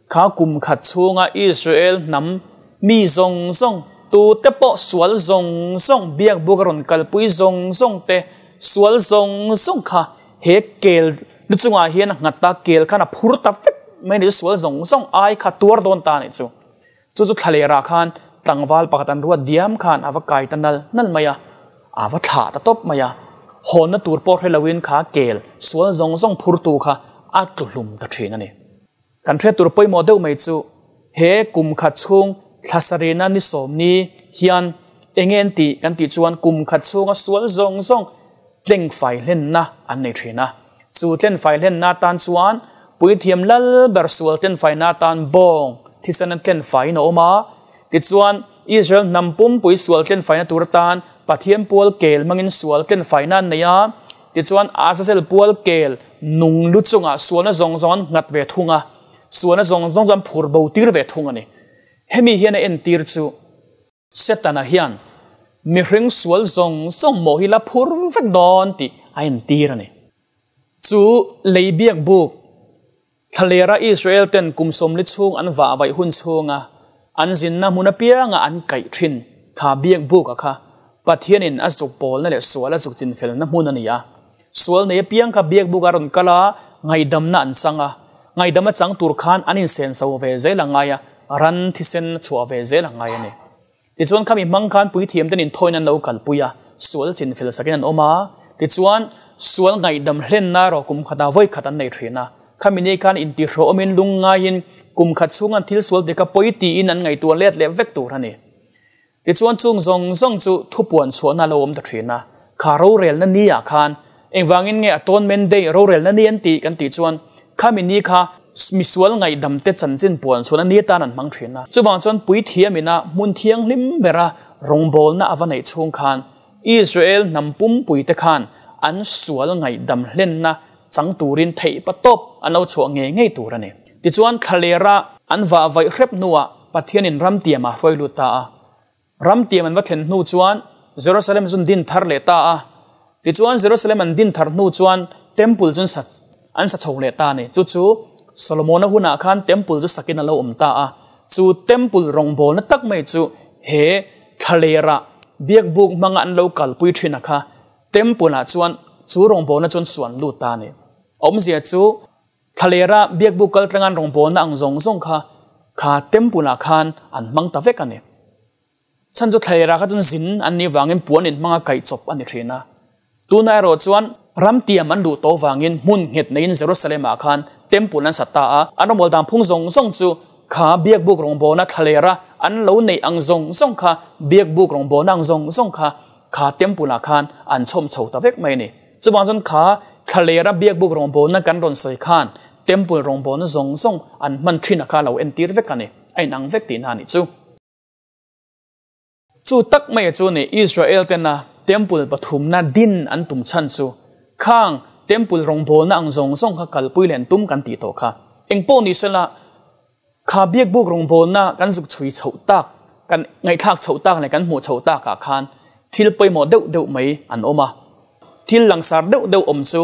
Kha kum khat chhunga Israel hnam mi zawng zawng, tute pawh sual zawng zawng, biak buk a rawn kalpui zawng zawng te, sual zawng zawng kha he kel lu chungah hian a nghat a, kel khan a phur ta vek mai a ni chu, sual zawng zawng ai kha tuar dawn ta a nih chu. Chu chu thlalerah khan tlangval pakhat an ruat diam khan a va kai ta nal nal mai a, a va thlah ta tawp mai a. Hawnna tur pawh hre loin kha kel sual zawng zawng phurtu kha a tlu hlum ta thin a ni. Kan hriat tur pawimawh deuh mai chu he kum khat chhung thlasarina ni sawmni hian enge an tih kan tih chuan kum khat chhunga sual zawng zawng tlengfai hlenna an nei thin a. Chu tlenfai hlenna atan chuan puithiam lal ber sual tlenfaina atan bawng thisen an tlenfaiin a awm a. Tichuan, Israel hnam pumpui sual tlenfaina tur atan Pathian pual kel hmangin sual tlenfaina an nei a. Tichuan, Azazel pual kel nung lu chungah sualna zawng zawng an nghat ve thung a, sualna zawng zawng chu an phur bo tir ve thung a ni. Hemi hian a entir chu. Setana hian mihring sual zawng zawng mawh hi la phur vek dawn tih a entir a ni. Chu lei biak buk thlalera Israel ten kum sawmli chhung an vah vaih hun chhunga an zinna hmun apianga an kaih thin kha biak buk a kha Pathianin a zuk pawlna leh sual a zuk chinfelna hmun a ni a. Sual nei apiang kha biak buk a rawn kal a, ngaihdamna an chang a. Ngaihdam a chang tur khan an insenso ve zel a ngai a, ran thisen a chhuah ve zel a ngai a ni. Tichuan khami hmang khan puithiam ten inthawiin an lo kalpui a, sual chinfel sakin an awm a. Tichuan sual ngaihdam hlenna erawh kum khatah vawi khat an nei thin a. Khami ni khan intihrawhawmin lungngaiin kum khat chhunga an thil sual te kha pawi tiin an ngaihtuah let leh vek tur a ni. Tichuan chung zawng zawng chu thupuan chhuahna a lo awm ta thin a, kha rorelna ni ah khan engvangin nge Atonement Day rorelna ni an tih kan tih chuan khami ni kha misual ngaihdam te chanchin puan chhuahna ni atan an hmang thin a. Chuvang chuan puithiam ina hmun thianghlim bera rawngbawlna a va neih chhung khan Israel hnam pumpui te khan an sual ngaihdam hlenna chang turin theih pa tawp an lo chhuah ngei ngei tur a ni. Tichuan thlalera an vah vaih hrep hnuah Pathianin ramtiam a hruai lut ta a. Ramtiam an va thlen hnu chuan Jerusalem chu an din thar leh ta a. Tichuan Jerusalem an din thar hnu chuan Temple chu an sa chho leh ta a ni. Chu chu Solomona hunah khan Temple chu sakin a lo awm ta a. Chu Temple rawngbawlna tak mai chu he thlalera biakbuk hmanga an lo kalpui thin a kha Temple-ah chuan chu rawngbawlna chuan suan lut ta a ni. Awmzia chu Thlalera biakbuk kal tlangan rawngbawlna ang zawng zawng kha kha Temple-ah khan an hmang ta vek a ni. Chhan chu thlalera kha chuan zin an nih vangin puan in hmanga kaih chawp a ni thin a. Tunah erawh chuan ramtiam an luh tawh vangin hmun nghet neiin Jerusalem-ah khan Temple an sat ta a. An rawngbawl dan phung zawng zawng chu kha biakbuk rawngbawlna thlalera an lo neih ang zawng zawng kha biakbuk rawngbawlna ang zawng zawng kha kha Temple-ah khan an chhawm chho ta vek mai a ni. Chuvang chuan kha thlalera biakbuk rawngbawlna kan rawn sawi khan Temple rawngbawlna zawng zawng an hman thin a kha lo entir vek a ni, a inang vek tihna a nih chu. Chu tak mai chu ni Israel tena Temple pathumna din an tum chhan chu khang Temple rawngbawlna ang zawng zawng kha kalpui leh an tum kan tih tawh kha. Engpawh ni sela kha biakbuk rawngbawlna kan zuk chhui chhoh tak, kan ngaihthlak chhoh tak leh kan hmuh chhoh takah khan thil pawimawh deuh deuh mai an awm a. Thil langsar deuh deuh awm chu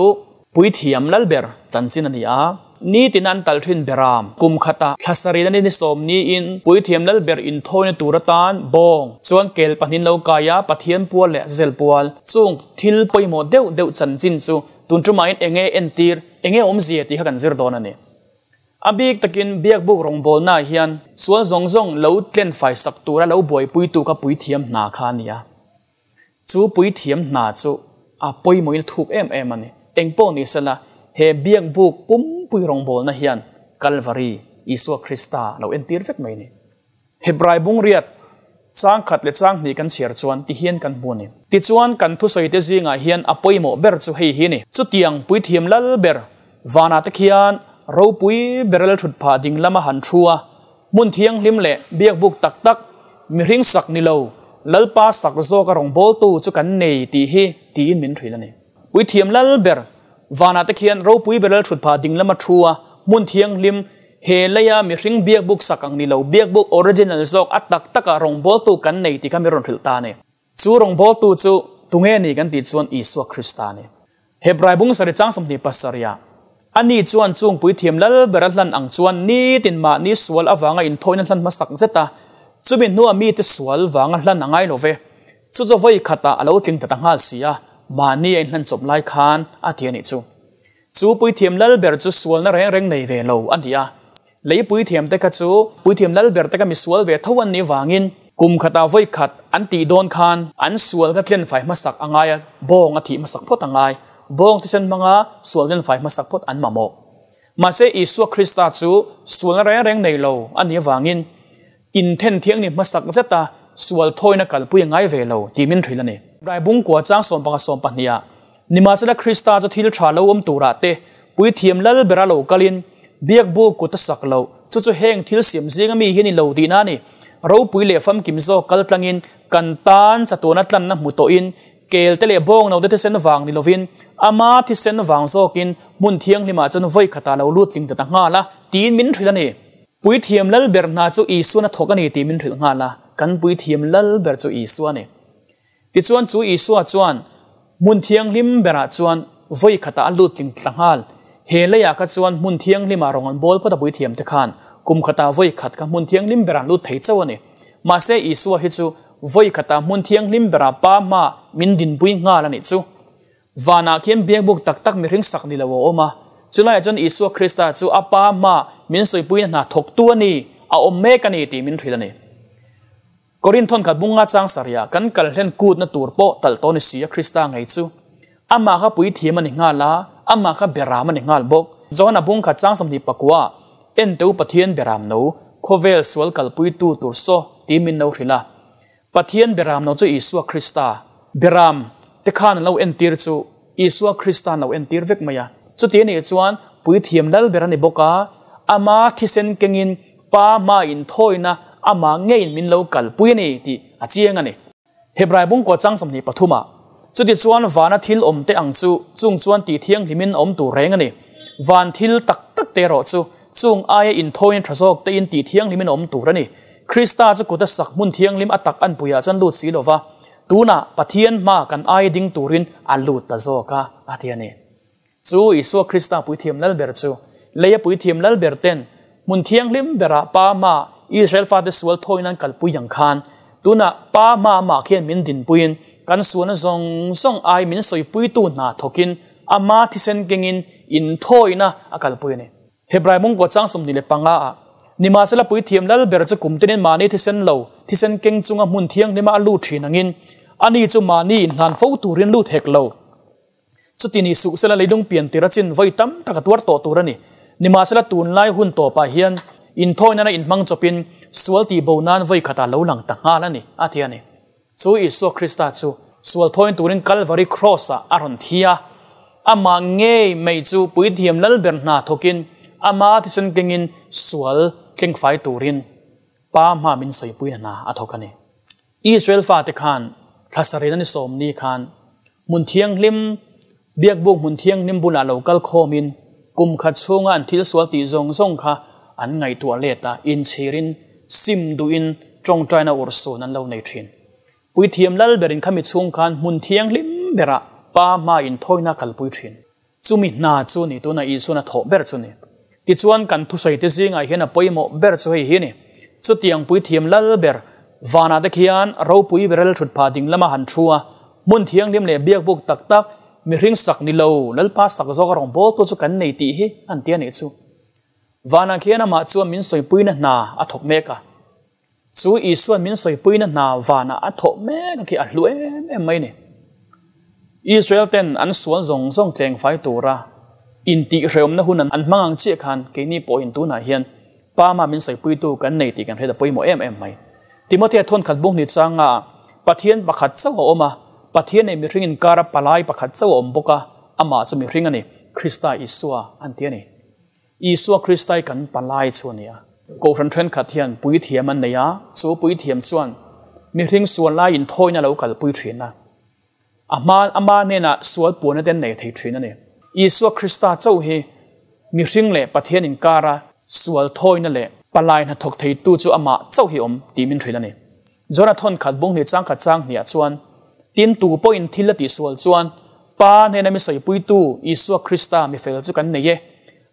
puithiam lalber chanchin a ni a. Nitin an tal thin beram kum khata thla sarih ni sawm niin puithiam lalber inthawina tur atan bawng chuan kel pahnin lo kai a, Pathian pual leh zel pual chung thil pawimawh deuh deuh chanchin chu tun ṭumahin enge entir, enge awmzia tih kha kan zir dawn a ni. A bik takin biakbuk rawngbawlnaah hian sual zawng zawng lo tlen faisak tura lo buaipuitu kha puithiam hna kha a ni a. Chu puithiam hna chu a pawimawhin a thuk em em a ni. Engpawh ni sela, he biakbuk pumpui rawngbawlna hian Kalvari, Isua Krista lo entir vek mai a ni. Hebrai bungriat chang khat leh chang hnih kan chhiar chuan ti hian kan hmu a ni. Tichuan kan thusawite zingah hian a pawimawh ber chu hei hi a ni. Chutiang puithiam lal ber vanah te khian ropui ber lal thut phah ding lama han thu a, Hmun thianghlim leh biakbuk tak tak, mihring sak ni lo, Lalpa sak zawka rawngbawltu chu kan nei tih hi tiin min hrilh a ni. Puithiam lal ber, vanah te khian ropui ber lal thut phah ding lama thu a, hmun thianghlim, he leia mihring biakbuk sak ang ni lo, biakbuk original zawk a tak taka rawngbawltu kan nei tih kha min rawn hrilh ta a ni. Chu rawngbawltu chu tunge ni kan tih chuan Isua Krista a ni. Hebrai bung sarih chang 27 ah. Ani chuan chung puithiam lal ber a hlan ang chuan nitin mahni sual avanga inthawina hlan hmasak zet a, chumi hnua mite sual vanga hlan a ngai lo ve. Chu chu vawi khatah a lo tling ta ta nghal si a, mahni a inhlan chawp lai khan a ti a nih chu. Chu puithiam lal ber chu sualna reng reng nei ve lo a ni a. Lei puithiam te kha chu puithiam lal ber te kha misual ve tho an nih vangin kum khatah vawi khat an tih dawn khan an sual kha tlenfai hmasak a ngai a, bawng a thih hmasak phawt a ngai. Bawng thisen hmanga sual tlenfai hmasak phawt an mamawh. Mahse Isua Krista chu sualna reng reng nei lo a nih avangin Inthen thiang ni hmasak zeta sual thawina kalpui a ngai ve lo tih min hrilh a ni. Raibung kua chang sawmpanga sawmpahniha Nimahsela Krista chu thil tha lo awm turah te puithiam lal bera lo kalin biakbu kut a sak loh chu chu heng thil siam zinga mi hi a ni lo tihna a ni. Ropui leh famkim zawk kal tlangin kan tan chatuana tlanna hmu tawhin kel te leh bawng no te thisen vang ni lovin ama thisen vang zawkin hmun thianghlimah chuan vawi khatah lo lut tling ta ta nghal a tiin min hrilh a ni. Puithiam lal ber hna chu Isuan a thawk a ni tih min hrilh nghal a, kan puithiam lal ber chu Isua a ni. Tichuan chu Isua chuan hmun thianghlim berah chuan vawi khatah a lut tling tla nghal. He leiah kha chuan hmun thianghlimah rawn an bawl phawt a puithiam te khan kum khatah vawi khat kha hmun thianghlim berah an lut thei chauh a ni. Mahse Isua hi chu vawi khatah hmun thianghlim berah Pa hmaah min dinpui nghal a nih chu. Vanah khian biakbuk tak tak mihring sak ni lo a awm a, chulaiah chuan Isua Krista chu a Pa hma min sawipuina hna thawktu a ni, a awm mek a ni tih min hrilh a ni. Korinth thawnkhat bunga chang sarihah kan kal hlen kutna tur pawh talh tawh ni si a Krista ngei chu amah kha puithiam a ni nghal a, amah kha beram a ni nghal bawk. Johana bungkhat chang 21 Enteu Pathian beram no, khawvel sual kalpuitu tur saw tih min lo hrilh a. Pathian beram no chu Isua Krista beram te khan an lo entir chu Isua Krista an lo entir vek mai a. Chuti anih chuan puithiam lal ber a ni bawk a, ama thisen kengin Pa hma inthawina amah ngeiin min lo kalpui a ni tih a chiang a ni. Hebrai bungkaw chang 23 ah, Chuti chuan vana thil awm te ang chu chung chuan tih thianghlimin a awm tur reng a ni. Van thil tak tak te erawh chu chung aia inthawina tha zawk tein tih thianghlimin a awm tur a ni. Krista chu kut a sak hmun thianghlim a tak anpuiah chuan lut si lova, tunah Pathian hma kan aia ding turin a lut ta zawk a, a ti a ni. Chu Isua Krista puithiam lal ber chu leia puithiam lal ber ten hmun thianghlim berah Pa hma Israel fate sual thawin an kalpui ang khan tunah Pa hma amah khian min dinpuiin kan sualna zawng zawng ai min sawipuitu hna thawkin ama thisen kengin inthawina a kalpui a ni. Hebrai mawngkaw chang 25 ah, Nimahsela puithiam lal ber chu kum tinin mahni thisen lo, thisen keng chunga hmun thianghlima a lut thin angin, ani chu mahni inhlan fo turin lut hek lo. Chuti ni suh sela leilung pian tir a chin vawi tam tak a tuar tawh tur a ni. Nimahsela tunlai hun tawpah hian inthawinana inhmang chawpin sual tihbo nan vawi khatah lo lang ta nghal a ni, a ti a ni. Chu Isua Krista chu sual thawin turin Kalvari Kraws-ah a rawn thi a, amah ngei mai chu puithiam lalber hna thawkin ama thisen kengin sual tlengfai turin Pa hma min sawipuina hna a thawk a ni. Israel fate khan thla sarih ni sawmni khan hmun thianghlim, biakbuk hmun thianghlim bulah lo kal khawmin kum khat chhunga an thil sual tih zawng zawng kha an ngaihtuah let a, inchhirin sim duhin tawngtaina urhsun an lo nei thin. Puithiam lal berin khami chhung khan hmun thianghlim berah Pa hma inthawina a kalpui thin. Chumi hna chu ni tuna Isuan a thawh ber chu ni. Tichuan kan thusawi te zingah hian a pawimawh ber chu hei hi a ni. Chutiang puithiam lal ber vanah te khian ropui berel thut phah ding lama han thu a, hmun thianghlim leh biakbuk tak tak, mihring sak ni lo, Lalpa sak zawk a rawn bawltu chu kan nei tih hi an ti a nih chu. Vanah khian amah chuan min sawipuina hna a thawk mek a. Chu Isuan min sawipuina hna vanah a thawh mek a khi a hlu em em mai a ni. Israel ten an sual zawng zawng tlengfai tura intihhrehawmna hun an hmang ang chiah khan keini pawhin tunah hian Pa mah min sawipuitu kan nei tih kan hriat a pawimawh em em mai. Timothea thawnkhat bung hnih changa Pathian pakhat chauh a awm a, Pathian leh mihring inkara palai pakhat chauh a awm bawk a, amah chu mihring a ni, Krista Isua an ti a ni. Isua Kristai kan palai chu a ni a. Kohhran thenkhat hian puithiam an nei a, chu puithiam chuan mihring sual lai inthawina a lo kalpui thin a. A hma ama hnenah sual puanna te an nei thei thin a ni. Isua Krista chauh hi mihring leh Pathian inkara sual thawina leh palai hnathawk theitu chu amah chauh hi awm tih min hrilh a ni. John-a thawnkhat bung hnih changkhat chang hniah chuan, Tin, tu pawhin thil a tihsual chuan Pa hnena mi sawipuitu Isua Krista mi fel chu kan nei e.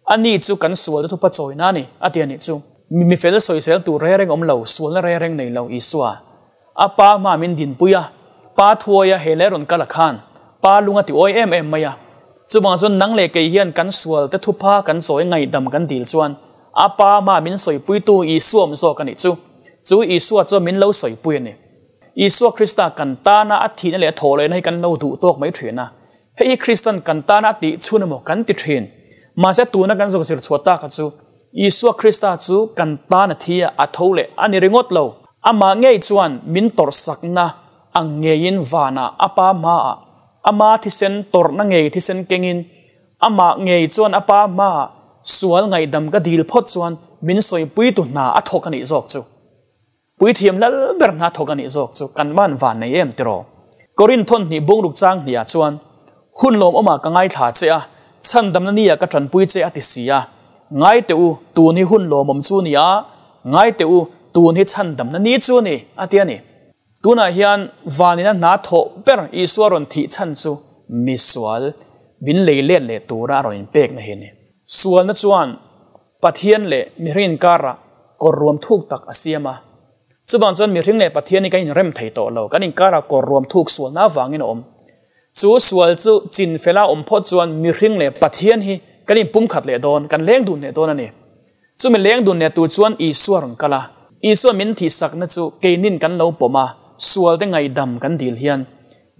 Ani chu kan sual te thupa chawina a ni, a ti a nih chu. Mi fel sawisel tur re reng awm lo, sualna re reng nei lo Isua. A pa hma min dinpui a, pa thuaia he leh rawn kal a khan, pa lung a ti awi em em mai a. Chuvang chuan nang leh kei hian kan sual te thupha kan chawi ngaihdam kan dil chuan a pa hma min sawipuitu Isua awm zawk a nih chu. Chu Isua chuan min lo sawipui a ni. Isua Krista kan tana a thihna leh a thawhlehna hi kan lo duh tawk mai thin a. Hei hi Kristan kan tana a tih chhun emaw kan ti thin. Mahse tuna kan zuk zir chhuah tak a chu Isua Krista chu kan tana thi a, a tho leh a ni ringawt lo. Amah ngei chuan min tawrhsakna ang ngeiin vanah a Pa hmaah ama thisen tawrhna ngei thisen kengin amah ngei chuan a Pa hmaah sual ngaihdam ka dil phawt chuan min sawipuitu hna a thawk a nih zawk chu. Puithiam lal ber hna thawk a nih zawk chu kan man van nei em tiraw? Korin thawn hnih bungruk chang hniah chuan, Hun lawmawmah ka ngaithla che a, chhandamna nia ka tanpui che a ti si a. Ngai teh u, tun hi hun lawmawm chu ni a, ngai teh u, tun hi chhandamna ni chu a ni, a ti a ni. Tunah hian vanina hna thawh ber Isua rawn thih chhan chu misual min lei let leh tura a rawn inpekna hi a ni. Sualna chuan Pathian leh mihring inkarah kawr ruam thuk tak a siam a. Chuvang chuan mihring leh Pathian hi kan inrem thei tawh lo, kan inkarah kawr ruam thuk sualna avangin a awm. Chu sual chu chin fela awm phawt chuan mihring leh Pathian hi kan inpumkhat leh dawn, kan leng dun leh dawn a ni. Chumi leng dun leh tur chuan Isua rawn kal a. Isua min thihsakna chu keinin kan lo pawm a, sualte ngaihdam kan dil hian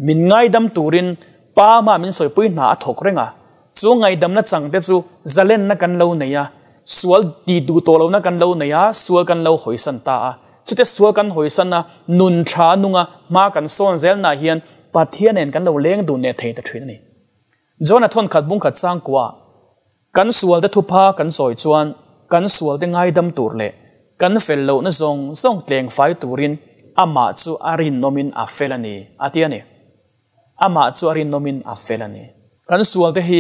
min ngaidam turin Pa hma min sawipui hna a thawk reng a. Chu ngaihdamna changte chu zalenna kan lo nei a, sual ti duh tawh lohna kan lo nei a, sual kan lo hawisan ta a. Chute sual kan hawisan a, nun tha nunga hma kan sawn zelnaah hian Pathian nen kan lo leng dun leh thei ta thin a ni. John-a thawnkhat bungkhat changkua kan sualte thupha kan sawi chuan kan sualte ngaidam tur leh kan fel lohna zawng zawng tleng fai turin amah chu a rinawmin a fel a ni, a ti a ni. Amah chu a rinawmin a fel a ni. Kan sualte hi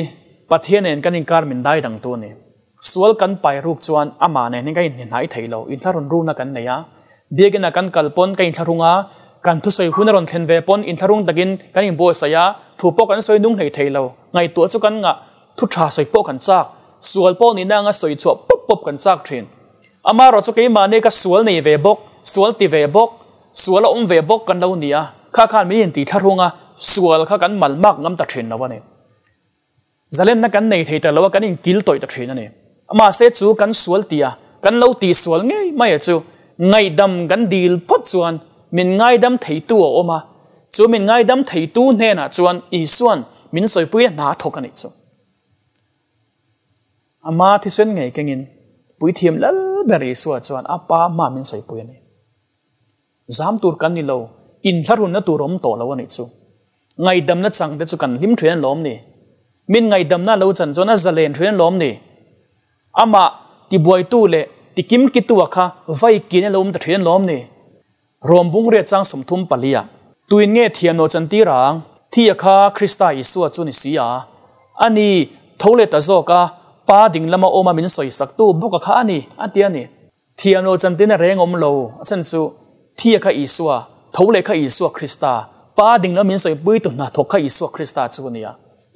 Pathian nen kan inkar min dai dangtu a ni. Sual kan pai ruk chuan amah nen hian kan inhnihnai thei lo, inthlahrun rukna kan nei a. Biakina kan kal pawn kan inthlahrung a, kan thusawi hun a rawn thlen ve pawn inthlahrung takin kan inbuatsaih a, thu pawh kan sawi nung hlei thei lo. Ngaihtuah chu kan ngah, thu tha sawi pawh kan chak, sual pawh nihna anga sawi chhuah pawp pawp kan chak thin. Amaherawh chu keimahni ka sual nei ve bawk, sual ti ve bawk, Sual a awm ve bawk kan lo ni a, kha khan min inti thlarung a, sual kha kan mal mak ngam ta thin lo a ni. Zalenna kan nei thei ta lo a, kan inkil tawih ta thin a ni. Mahse chu kan sual tih a, kan lo tih sual ngei mai a chu ngaihdam kan dil phawt chuan min ngaidam theitu a awm a, chu min ngaidam theitu hnenah chuan Isua'n min sawipui a hna a thawk a nih chu. Ama thisen ngei kengin Puithiam lal ber Isua chuan a Pa hma min sawipui a ni. Zam tur kan ni lo, inhlarunna tur awm tawh lo a nih chu. Ngaihdamna chang te chu kan hlim thin an lawm ni. Min ngaihdamna lo chan chuan a zalen thin an lawm ni. Amah tibuaitu leh tikimkitua kha vai kin a lo awm ta thin an lawm ni. Rom bungriat chang 34 ah, Tuin nge thiamlo chan tir ang? Thia kha Krista Isua chu ni si a. Ani, tho leh ta zawk a, Pa ding lama awma min sawisaktu bawka kha a ni, a ti a ni. Thiam lo chantin a reng awm lo, a chhan chu Thia kha Isua, tho leh kha Isua Krista, Pa ding lo min sawipui tu hna thawk kha Isua Krista chu a nia.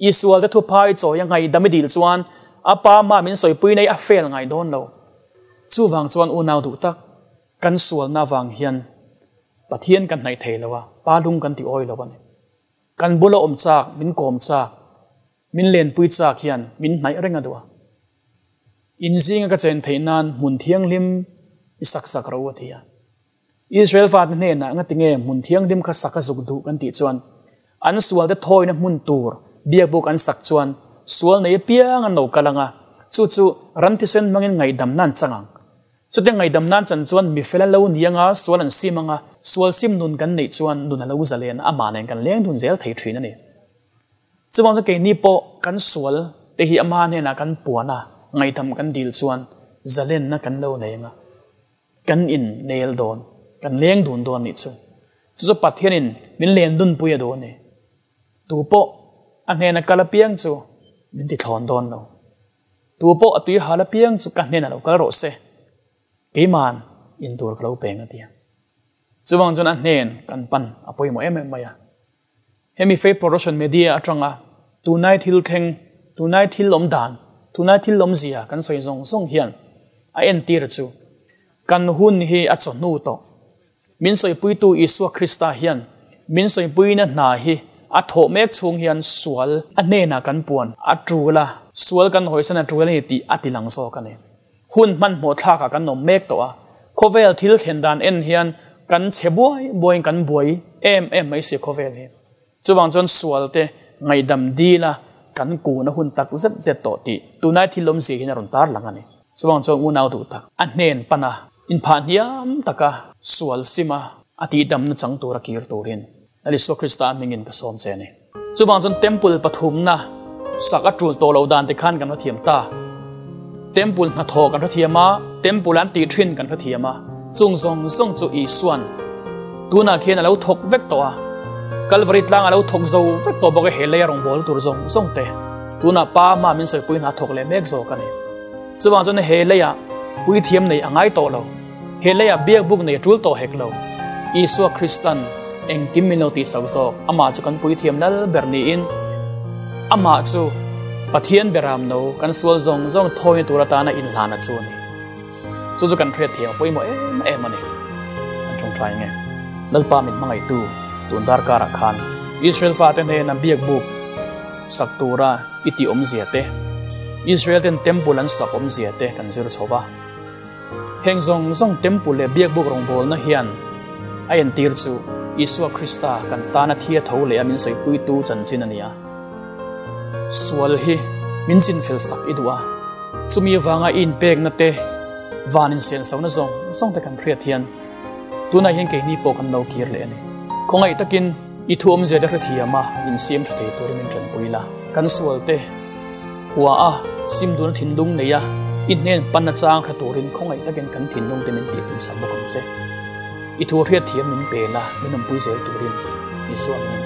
Isual te thuphai chawi a ngaihdam i dil chuan a Pa mah min sawipui nei a fail ngai dawn lo. Chuvang chuan unau duh tak, kan sualna avang hian Pathian kan hnaih thei lo a, Pa lung kan ti awi lo a ni. Kan bula awm chak, min kawm chak, min lenpui chak hian min hnaih reng a duh a. In zinga ka chen theih nan hmun thianghlim i sak sak ro a ti a. Israel fate hnenah nga tinge hmun thianghlim kha sak a zuk duh kan tih chuan an sualte thawina hmun tur biakbuk an sak chuan sual nei apiang an lo kal ang a, chu chu ran thisen hmangin ngaihdam nan chang ang. Chute ngaihdam nan chan chuan mifel a lo ni anga sual an sim anga sual sim nun kan neih chuan nun a lo zalen a, amah nen kan leng dun zel thei thin a ni. Chuvang chu keini pawh kan sual te hi ama hnenah kan puan a, ngaihdam kan dil chuan zalenna kan lo nei anga kan in nel dawn, kan leng dun dawn nih chu. Chu chu Pathianin min len dunpui a duh a ni. Tu pawh a hnena kal apiang chu min ti thlawn dawn lo. Tu pawh a tui hal apiang chu ka hnenah lo kal rawh se, keima'n in tur ka lo peng a ti a. Chuvang chuan a hnen kan pan a pawimawh em em mai a. Hemi Faith Production Media atanga tunai thil thleng, tunai thil awm dan Tunlai thil awmzia kan sawi zawng zawng hian a entir chu kan hun hi a chawhnu tawh. Min sawipuitu Isua Krista hian min sawipuina hna hi a thawh mek chhung hian sual a hnenah kan puan a tul a, sual kan hawisan a tul a ni tih a ti lang zawk a ni. Hun hmanhmawh thlakah kan awm mek tawh a, khawvel thil thlen dan en hian kan chhe buai buaiin kan buai em em mai si khawvel hi. Chuvang chuan sualte ngaihdam dila kan kun a hun tak zet zet tawh tih tunai thil awmzia hian a rawn tar lang a ni. Chuvang chuan unau duh tak, a hnen pana inphah hniam taka sual sima a tihdamna chang tura kir turin Lal Isua Krista hmingin ka sawm che a ni. Chuvang chuan Temple pathumna sak a tul tawh lo dan te khan kan hrethiam ta. Temple hnathawh kan hrethiam a, Temple an tih thin kan hrethiam a, chung zawng zawng chu Isua'n tunah khian a lo thawk vek tawh a, Kalvari tlang a lo thawk zo vek tawh bawk a, he lei a rawngbâwl tur zawng zawng te tunah Pa hma min sawipui hna thawk leh mek zawk a ni. Chuvang chuan he leiah puithiam nei a ngai tawh lo. He leiah biakbuk nei a tul tawh hek lo. Isua Kristan engkim min lo tihsak zawk, amah chu kan puithiam lal ber niin, amah chu Pathian beram no kan sual zawng zawng thawina tur atana inhlana chu a ni. Chu chu kan hriatthiam a pawimawh em em a ni. An tawngtai nge? Lalpa min hmangaihtu tun darkarah khan Israel fate hnena biakbuk sak tura i tih awmzia te, Israel ten temple an sak awmzia te kan zir chho va. Heng zawng zawng temple leh biakbuk rawngbawlna hian a entir chu Isua Krista kan tana thi a tho leh a min sawipuitu chanchin a ni a. Sual hi min chinfel sak i duh a, chumi avanga i inpekna te, van insensohna zawng zawng te kan hriat hian tunah hian keini pawh kan lo kir leh a ni. Khawngaih takin i thu awmzia te hrethiam a, insiam tha thei turin min tanpui la. Kan sual te hua a, sim duna thinlung nei a, i hnen pan achang hre turin khawngaih takin kan thinlung te min tih tui sak bawk ang che. I thu hriatthiam min pe la, min awmpui zel turin Isua min in.